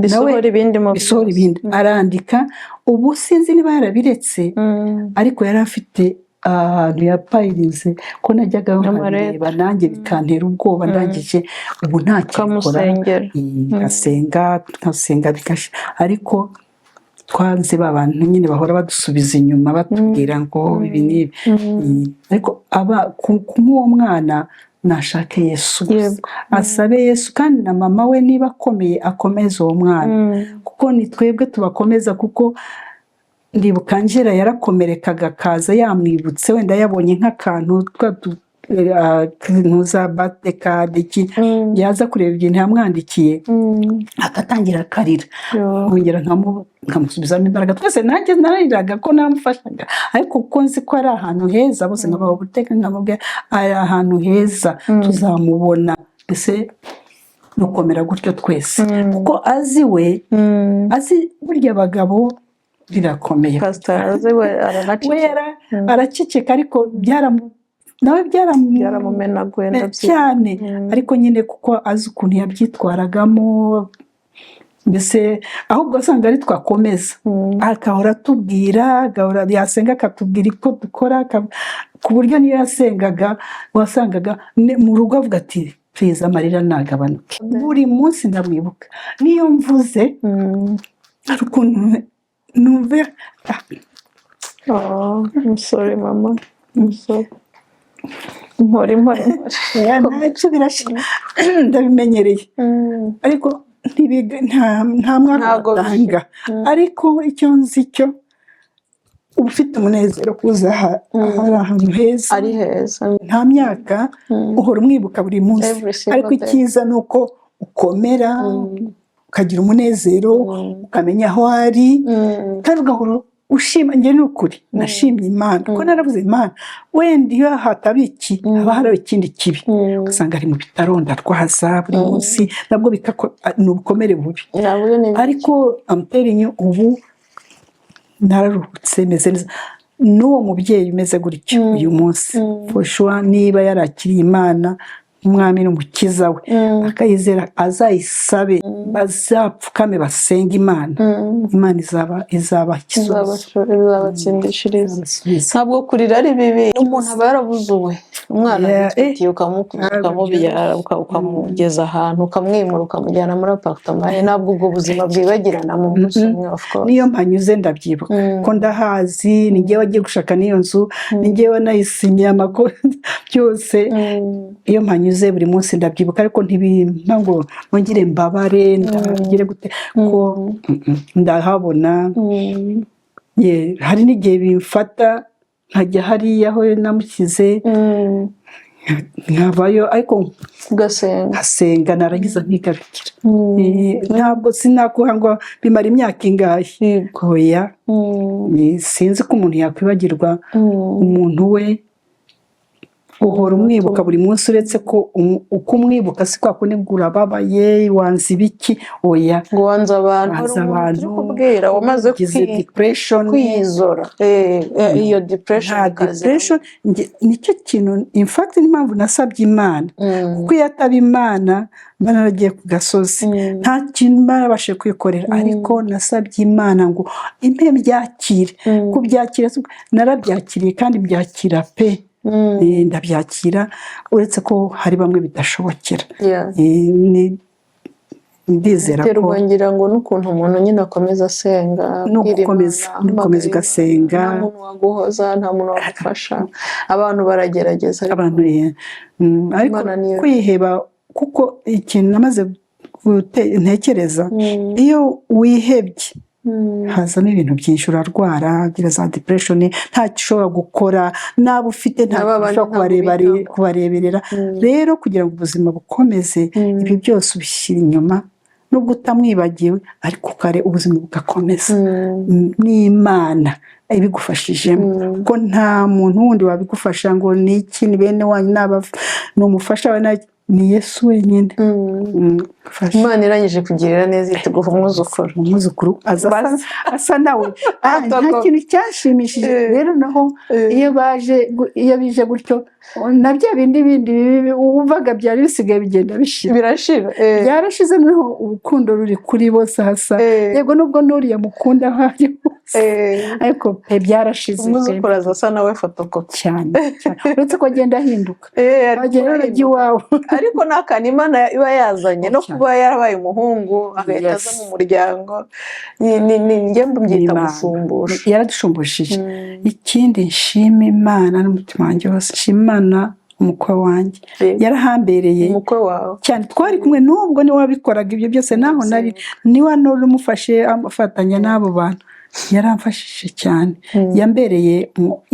Bisohora ibindi mu Bisohora ibindi. Arandika. Ubu sinzi niba yarabiretse, ariko yari afite ahantu yapayirize ko najyaga Amareta. nkabireba nanjye bikantera ubwoba. Ndangije ubu ntakibikora. Ukamusengera. Nkasenga, nkasenga bikasha. Ariko twanze ba bantu nyine bahora badusubiza inyuma, batubwira ngo ibi n'ibi. Ariko aba nk'uwo mwana nashake Yesu gusa. Asabe Yesu, kandi na mama we niba akomeye akomeze uwo mwana, kuko ni twebwe tubakomeza. Kuko ndibuka Angela yarakomerekaga, akaza yamwibutse, wenda yabonye nk'akantu twa ntuza batekade iki, yaza kureba ibintu yamwandikiye, agatangira akarira. Nkongera nkamusubizamo imbaraga twese. Nanjye narariraga ko namufashaga, ariko kuko nzi ko ari ahantu heza bose, nkabaha guteka, nkamubwira ari ahantu heza, tuzamubona. Mbese dukomera gutyo twese, kuko azi we, azi burya abagabo birakomeye. Pastor azi we We aranaceceka. Araceceka, ariko nawe Byaramumenaguye, ndabyibuka. Cyane. Ariko nyine kuko azi ukuntu yabyitwaragamo, mbese ahubwo asanga ari twakomeza, agahora atubwira, agahora yasenga akatubwira uko dukora, ku buryo niyo yasengaga wasangaga mu rugo avuga ati: "Please, amarira nagabanuke." Buri munsi ndamwibuka, niyo mvuze hari ukuntu numva ah. Oh, I'm sorry mama. I'm sorry. Mpore, mpore, mpore. Oya, ntacyo, birashira, ndabimenyereye. Ariko nta mwaka Ntago batanga. Ariko icyo nzi cyo, uba ufite umunezero kuza aha, ahari ahantu heza. Ari heza. Nta myaka, uhora umwibuka buri munsi. Every single Ariko day. icyiza ni uko ukomera, ukagira umunezero, ukamenya aho ari, kandi ugahora ushima. Njye ni ukuri nashimye Imana, kuko naravuze: "Imana, wenda iyo hataba iki, haba hari ikindi kibi." Ugasanga ari mu bitaro, ndarwaza buri munsi, nabwo ni ubukomere bubi. Nabwo ni Ariko I'm telling you, ubu nararuhutse, meze neza. N'uwo mubyeyi umeze gutyo uyu munsi, for sure, niba yarakiriye Imana nk'umwami n'umukiza we, akayizera, azayisabe, bazapfukame basenge Imana. Imana izaba igisubizo. Izabatsindishiriza. Izabasubiza. Ntabwo kurira ari bibi, umuntu aba yarabuze uwe umwana, agutwitiye, ntabwo ukamubyara, ukamugeza ahantu, ukamwimura, ukamujyana muri apartment ye. Ntabwo ubwo buzima bwibagirana mu munsi umwe, of course. Niyo mpanyuze ndabyibuka, ko ndahazi, ni njyewe wagiye gushaka n'iyo nzu, ni njyewe wanayisinyiye amakuru byose. Iyo mpanyuze buri munsi ndabyibuka, ariko ntibimpa ngo nongere mbabare, ndagire gute, ko ndahabona. Ye, hari n'igihe bimfata nkajya hariya aho namushyize, nkavayo, ariko ugasenga. Nkasenga, narangiza nkigarukira. Ntabwo sinakuha ngo bimara imyaka ingahe. Oya. Sinzi ko umuntu yakwibagirwa umuntu we. Uhora umwibuka buri munsi, uretse ko uko umwibuka si kwa kundi ngo urababaye, wanze ibiki, oya. Ngo wanze abantu. Wanze Hari umuntu abantu, turi kubwira wamaze ugize depression. Kwiyizora. Iyo depression Nta ikaza. depression. Nicyo kintu, in fact, n'impamvu nasabye Imana, kuko iyo ataba Imana mba naragiye ku gasozi, nta kintu mba narabashije kwikorera. Ariko nasabye Imana ngo impe byakire. Kubyakira narabyakiriye, kandi byakira pe. Ndabyakira, uretse ko hari bamwe bidashobokera. Ndizera ko Biterwa, ngira ngo, n'ukuntu umuntu nyine akomeza asenga, No abwira gukomeza, Imana, no gukomeza ahamagara ugasenga. Imana. Nta muntu waguhoza, nta muntu wagufasha, abantu baragerageza, ariko Abantu ariko Imana niyo kwiheba, kuko ikintu namaze ntekereza, iyo wihebye hazamo ibintu byinshi, urarwara, ugira za depression, ntacyo ushobora gukora, n'abo ufite ntabwo N'aba bandi ushobora ntabwo bitaho. kubareberera. Rero kugira ngo ubuzima bukomeze, ibi byose ubishyira inyuma. Nubwo utamwibagiwe, ariko kare ubuzima bugakomeza. N'Imana ibigufashijemo, kuko nta muntu wundi wabigufasha ngo ni iki, ni bene wanyu, ni umufasha wawe, ni Yesu wenyine. Fasha. Imana irangije kugirira neza, ihita iguha umwuzukuru. Umwuzukuru aza asa nawe. Nta kintu cyanshimishije. Rero naho iyo baje iyo bije gutyo, na bya bindi bindi bibi wumvaga byari bisigaye bigenda bishira. Birashira. Byarashize, noneho urukundo ruri kuri bose hasa. Yego, nubwo n'uriya mukunda aho ari hose, ariko pe, byarashize pe. Umwuzukuru aza asa nawe fotokopi. Cyane cyane. Uretse ko agenda ahinduka. Ariko agenda arajya iwabo. Ariko ni akantu Imana iba yazanye no Cyane. kuba yarabaye umuhungu agahita aza mu muryango, njye mbyita Imana. gushumbusha. Yaradushumbishije. Ikindi nshima Imana n'umutima wanjye wose, nshima Imana umukwe wanjye yarahambereye. Umukwe wawe. Cyane, twari kumwe, nubwo niwe wabikoraga ibyo byose, naho nari niwe nari umufashe afatanya n'abo bantu, yaramfashije cyane. Yambereye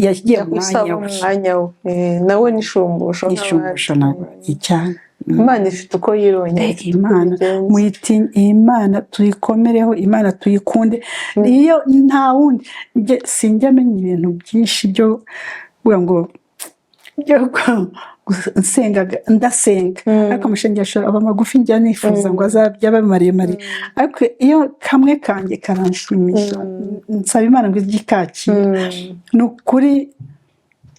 yagiye mu Yakusaba mwanya we. Umwanya we. Nawe n'ishumbusho nk'abandi. Ishumbusho nawe cyane. Imana ifite uko yirongera, ifite uko Imana ibigenza. Muyiti Imana tuyikomereho, Imana tuyikunde. Iyo nta wundi, njye sinjya menya ibintu byinshi byo kuvuga ngo byo nsenga, ndasenga, ariko amashengesho aba magufi. Njya nifuza ngo azajye aba maremare, ariko iyo kamwe kanjye karanshimisha, nsaba Imana ngo ijye ikakira. Ni ukuri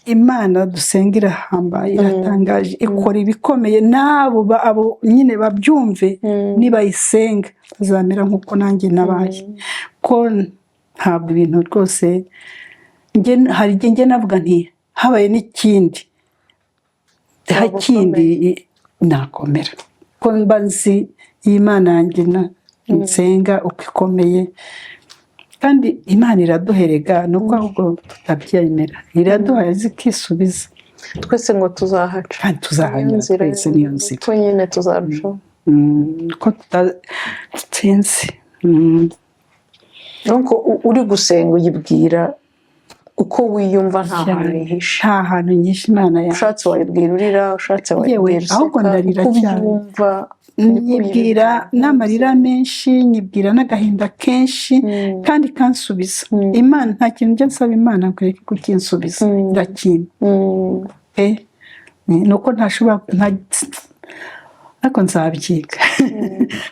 Imana dusenga irahambaye, iratangaje, ikora ibikomeye. N'abo abo nyine babyumve, nibayisenga bazamera nk'uko nanjye nabaye, ko ntabwo ibintu rwose hari igihe njye navuga nti habaye n'ikindi Waba kindi nakomera, ko mba nzi iyi Imana yanjye nsenga uko ikomeye. Kandi Imana iraduherega, ni uko ahubwo tutabyemera, iraduha zikisubiza. Twese ngo tuzahaca. Kandi tuzahanyura. Niyo nzira. Twese niyo nzira. Ko nyine tuzarushaho. Ko tutatsinze. Nuko uri gusenga uyibwira uko wiyumva, nta hantu Cyane. yihishe. Nta hantu nyinshi Imana yawe. Ushatse wayibwira urira, ushatse Yewe, wayibwira useka, ahubwo ndarira uko cyane. ubyumva niko Nyibwira uyibwira. n'amarira menshi, nyibwira n'agahinda kenshi, kandi ikansubiza. Imana, nta kintu njya nsaba Imana ngo ireke kukinsubiza. Irakimpa pe. Ni uko ntashobora ariko nzabyiga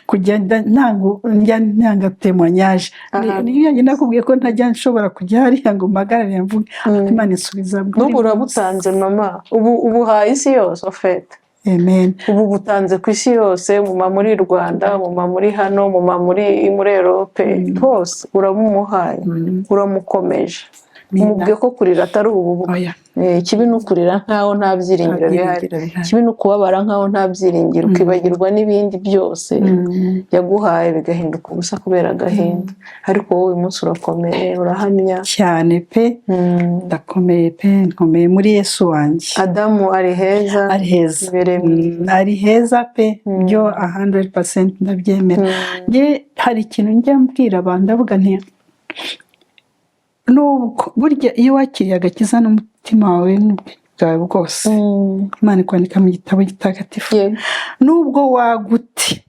kujya ntango njya ntanga témoignage. Aha. Niyo nakubwiye ko ntajya nshobora kujya hariya ngo mpagarare mvuge, ariko Imana isubiza buri N'ubu munsi. urabutanze mama, ubu ubuhaye isi yose ofete. Amen. Ubu butanze ku isi yose, muma muri Rwanda, muma muri hano, muma muri Europe hose, urabumuhaye, uramukomeje. Mina. Umubwiye ko kurira atari ububwa. Oya. Ikibi ni ukurira nkaho nta byiringiro Nta bihari. byiringiro bihari. Ikibi ni ukubabara nkaho nta byiringiro, ukibagirwa n'ibindi byose yaguhaye bigahinduka ubusa kubera agahinda. Ariko wowe uyu munsi urakomeye, urahamya. Cyane pe. Ndakomeye pe, nkomeye muri Yesu wanjye. Adamu ari heza. Ari heza. Ibereye mu Ari heza pe, byo 100% ndabyemera. Njye hari ikintu njya mbwira abantu, ndavuga nti nubwo burya iyo wakiriye agakiza n'umutima wawe n'ubwenge bwawe bwose, Imana ikwandika mu gitabo gitagatifu. Nubwo wagute,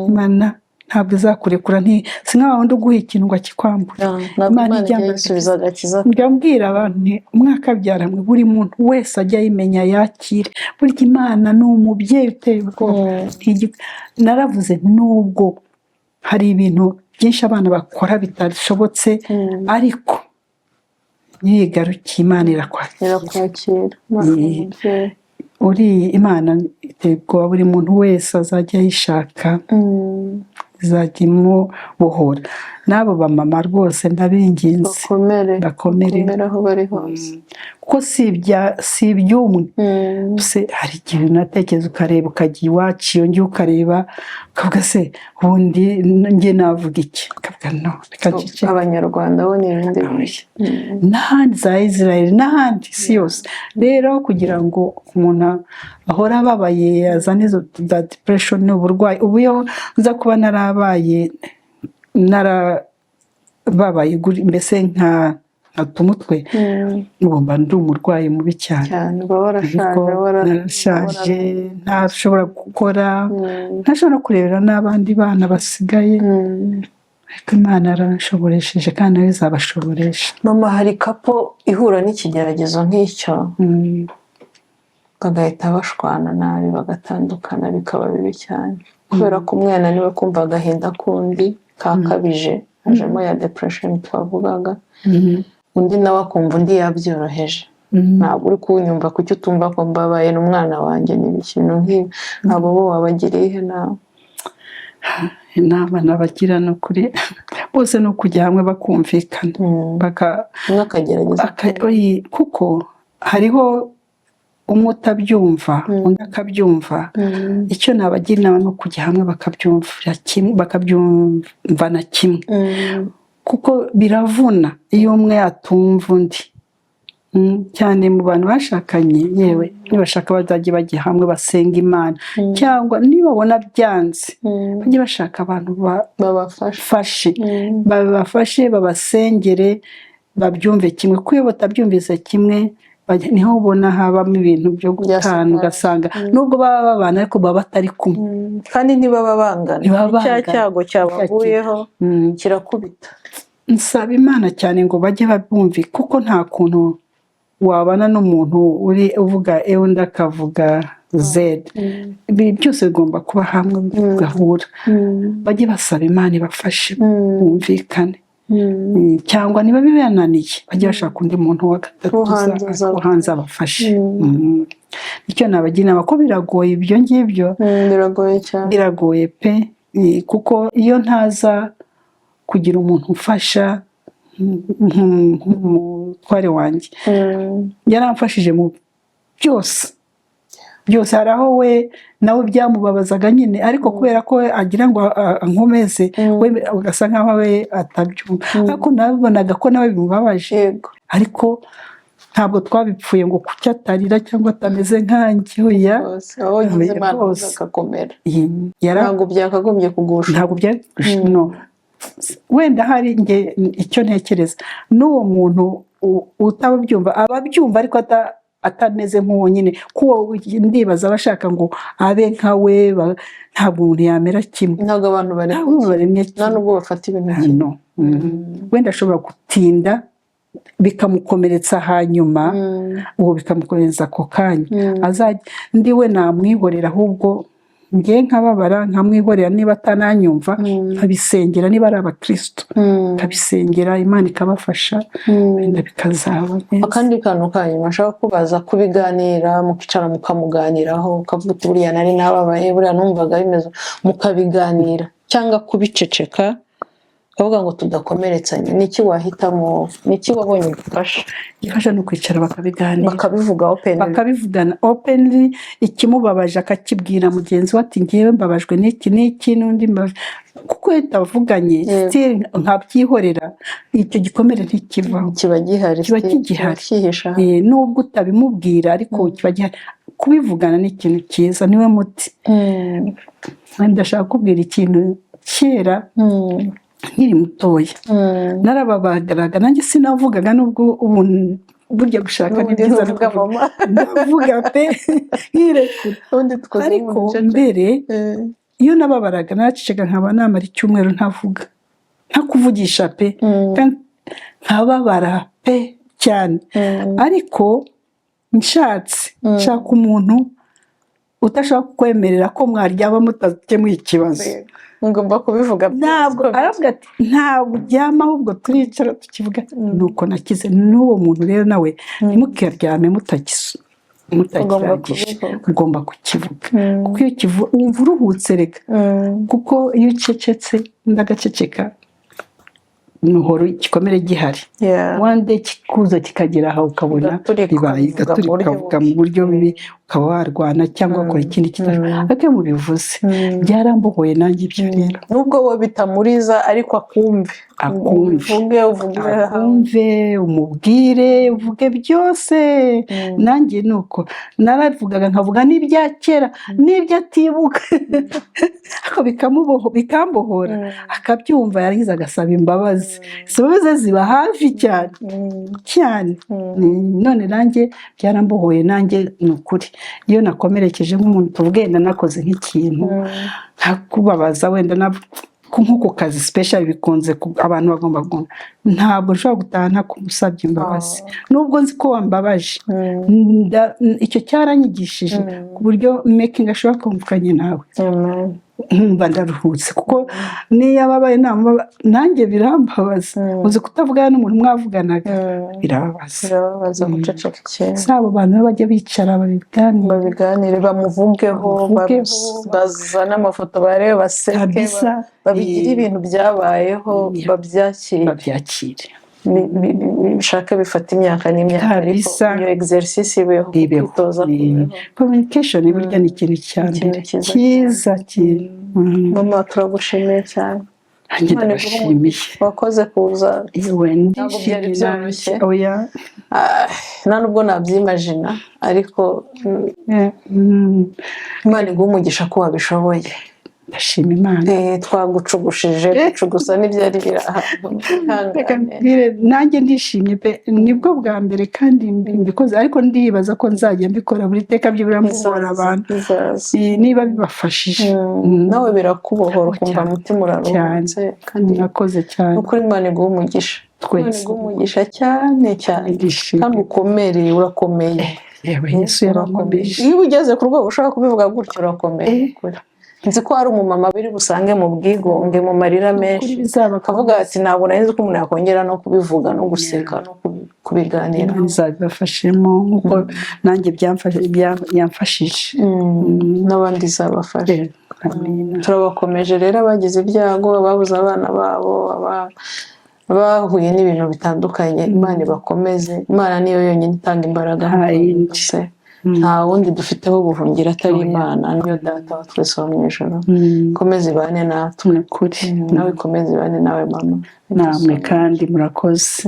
Imana ntabwo izakurekura. Si nka wundi uguha ikintu ngo akikwambure. Ah, ntabwo Imana Imana ijya ijya yisubiza agakiza. Njya mbwira abantu nti mwakabyara mwe, buri muntu wese ajya ayimenya yakire. Burya Imana ni umubyeyi uteye ubwoba. Naravuze nti nubwo hari ibintu byinshi abana bakora bitashobotse, ariko nigarukiye Imana irakwakira. Irakwakira. Imana ni umubyeyi. Uri Imana iteye ubwoba, buri muntu wese azajya ayishaka, izajya imubohora. N'abo bamama rwose ndabinginze, bakomere. Bakomere. Bakomere aho bari hose. Kuko si iby'umwe. Se hari igihe unatekereza ukareba, ukajya iwacu iyo ngiyo, ukareba ukavuga: "Se ubundi njye navuga iki?" Ukavuga: "No, reka nceceke." Abanyarwanda bo ni ibindi bintu. N'ahandi za Israel n'ahandi isi yose. Rero kugira ngo umuntu ahore ababaye, azane izo za depression, ni uburwayi. Ubu iyo nza kuba narabaye, narababaye mbese nka nkata umutwe, ubu mba ndi umurwayi mubi cyane. Cyane, uba warashaje. Ariko narashaje, ntashobora gukora, ntashobora no kurebera n'abandi bana basigaye. Ariko Imana yaranshoboresheje, kandi nayo izabashoboresha. Mama, hari couple ihura n'ikigeragezo nk'icyo, bagahita bashwana nabi, bagatandukana, bikaba bibi cyane, kubera ko umwe yananiwe kumva agahinda k'undi kakabije, hajemo ya depression twavugaga, undi nawe akumva undi yabyoroheje, "Ntabwo uri kunyumva, kuki utumva ko mbabaye n'umwana wanjye?" Ni ikintu nk'ibi. Abo bo wabagiriye ihe nawe? Inama nabagira ni ukuri bose ni ukujya hamwe bakumvikana, Umwe akagerageza oyi, kuko hariho umwe utabyumva, undi akabyumva. Icyo nabagira inama ni ukujya hamwe bakabyumvira kimwe, bakabyumvana kimwe, kuko biravuna iyo umwe atumva undi. Cyane mu bantu bashakanye. Yewe, nibashaka bazajye bajya hamwe basenga Imana, cyangwa nibabona byanze bajye bashaka abantu babafasha, bafashe, babafashe, babasengere, babyumve kimwe, kuko iyo batabyumvise kimwe niho ubona habamo ibintu byo gutana. Bya Ugasanga nubwo baba babana ariko baba batari kumwe. Kandi ntibaba bangana. Ntibaba Cya bangana. cyago cyabaguyeho kirakubita. Nsaba Imana cyane ngo bajye babumvi, kuko nta kuntu wabana n'umuntu uri uvuga E, undi akavuga Z. Ibi byose bigomba kuba hamwe bigahura. Bajye basaba Imana ibafashe bumvikane. Cyangwa niba bibananiye bajye bashaka undi muntu wa gatatu Wo hanze wo hanze abafashe. Icyo nabagira inama, ko biragoye ibyo ngibyo. Biragoye cyane. Biragoye pe. Kuko iyo ntaza kugira umuntu umfasha nk'umutware wanjye, yaramfashije mu byose byose. Hari aho we nawe byamubabazaga nyine, ariko kubera ko we agira ngo ankomeze, we ugasa nkaho we atabyumva, ariko nabonaga ko nawe bimubabaje. Ariko ntabwo twabipfuye ngo kuki atarira cyangwa atameze nkanjye, oya. Rwose aho ugize Oya, Imana rwose. agakomera. Yara Ntabwo byakagombye kugusha. Ntabwo byari, no wenda hari nge icyo ntekereza, n'uwo muntu utabyumva aba abyumva ariko atameze nk'uwo nyine, kuko ndibaza aba ashaka ngo abe nka we. Ntabwo umuntu yamera kimwe. Ntabwo abantu baremye Ntabwo umuntu baremye nta kimwe. nubwo bafata ibintu kimwe. No. Wenda ashobora gutinda bikamukomeretsa hanyuma, uwo bikamukomeretsa ako kanya. Azajya ndi we namwihorera, ahubwo ngewe nkababara nkamwihorera, niba atananyumva nkabisengera, niba ari abakristo nkabisengera, Imana ikabafasha, wenda bikazaba neza. Akandi kantu ka nyuma nshaka kubaza: kubiganira, mukicara mukamuganiraho, ukavuga uti "Buriya nari nababaye, buriya numvaga bimeze," mukabiganira, cyangwa kubiceceka ukavuga ngo tudakomeretsanya, niki wahitamo? Niki wabonye gufasha? Gifasha ni ukwicara bakabiganira. Bakabivuga openly. Bakabivugana openly, ikimubabaje akakibwira mugenzi we ati "Ngewe mbabajwe n'iki n'iki," n'undi mbabajwe, kuko iyo tutavuganye, still nkabyihorera, icyo gikomere ntikivaho. Kiba gihari. Kiba still, kigihari. Cyihisha. Nubwo utabimubwira ariko kiba gihari. Kubivugana ni ikintu cyiza, niwe muti. Ndashaka kubwira ikintu: kera nkiri mutoya narababagaraga nanjye sinavugaga, nubwo ubu burya gushaka ni N'ubundi byiza no ntuvuga, kuvuga. Mama. Ndavuga pe, nkirekura. Ubundi dukoze Ariko nk'umucece. mbere iyo nababaraga naraceceka, nkaba namara icyumweru ntavuga, ntakuvugisha pe, kandi nkababara pe cyane. Ariko nshatse nshaka umuntu udashobora kukwemerera ko mwaryama mutakemuye ikibazo. Ngomba kubivuga byose Ntabwo uko biri. Aravuga ati "Ntabwo uryama, ahubwo turicara tukivuga." Nuko nakize. N'uwo muntu rero nawe, ntimukaryame Ugomba mutakirangije. kubivuga. Ugomba kukivuga, kuko iyo wumva uruhutse reka, kuko iyo ucecetse undi agaceceka, nuhora igikomere gihari. One day kikuza kikagera aho ukabona Ugaturika, bibaye ukabivuga mu ugaturika buryo ukavuga bubi. mu buryo bubi. Ukaba warwana cyangwa wakora ikindi kitari, ariko iyo mubivuze byarambohoye nanjye ibyo rero. Nubwo we bitamuriza, ariko akumve. Akumve. Uvuge, uvuge. Akumve, umubwire, uvuge byose. Nanjye ni uko naravugaga, nkavuga n'ibya kera n'ibyo atibuka, ariko bikambohora, akabyumva, yarangiza agasaba imbabazi. Izo mbabazi ziba hafi cyane cyane. None nanjye byarambohoye. Nanjye ni ukuri, iyo nakomerekeje nk'umuntu, tuvuge wenda nakoze nk'ikintu nkakubabaza, wenda nko ku kazi special bikunze abantu bagomba ntabwo nshobora gutaha ntakusabye imbabazi, nubwo nzi ko wambabaje. Icyo cyaranyigishije ku buryo making ashobora kumvikanye nawe, Amen. nkumva ndaruhutse, kuko niyo ababaye nanjye birambabaza. Uzi kutavugana n'umuntu mwavuganaga? Birababaza. Birababaza guceceka ikintu. Si abo bantu bajya bicara babiganira. Babiganire, bamuvugeho. Bamuvugeho. Bazane amafoto barebe, baseke. Kabisa. Babigire ibintu byabayeho, babyakire. Babyakire. Bishake bifata imyaka n'imyaka, ariko iyo exercice ibeho. Ibeho. Kwitoza kubeho. Communication burya ni ikintu cya Ikintu mbere cyiza. Cyiza kintu. Mama, turagushimiye cyane. Nanjye Imana iguhe ndabashimiye. Wakoze kuza. Yewe, Ntabwo byari ndishimye byoroshye. nanjye. Oya. Ah, nta nubwo nabyimagina, ariko Imana iguhe umugisha ko wabishoboye. Ndashima Imana. Twagucugushije, gucugusa n'ibyari biri ahantu. Reka Ihangane. mbwire, nanjye ndishimye pe, nibwo bwa mbere kandi mbikoze, ariko ndibaza ko nzajya mbikora buri teka, byibura mbohora abantu. Bizaza. Niba bibafashije. Nawe birakubohora, ukumva Cyane. umutima uraruhutse kandi Murakoze cyane. Ukuri, Imana iguhe umugisha. Imana Twese. iguhe umugisha cyane cyane. Ndishimye. Kandi ukomereye, urakomeye. Yewe, Yesu yarankomeje. Iyo ugeze ku rwego ushobora kubivuga gutyo, urakomeye. Ukuri. Nzi ko hari umumama biri busange mu bwigunge, mu marira menshi, Kuri bizaba akavuga ati: "Ntabwo nari nzi ko umuntu yakongera no kubivuga no guseka no kubiganiraho." Imana izabibafashemo nk'uko nanjye yamfashije. N'abandi izabafasha. Amina. Turabakomeje rero, abagize ibyago, ababuze abana babo, bahuye n'ibintu bitandukanye, Imana ibakomeze. Imana niyo yonyine itanga imbaraga. Nta yindi. Byose. Nta wundi dufiteho ubuhungiro atari Oya. Imana, niyo Data wa twese wo mu ijuru. Ikomeze ibane natwe. Ni ukuri. Nawe ikomeze ibane nawe, mama. Namwe kandi murakoze.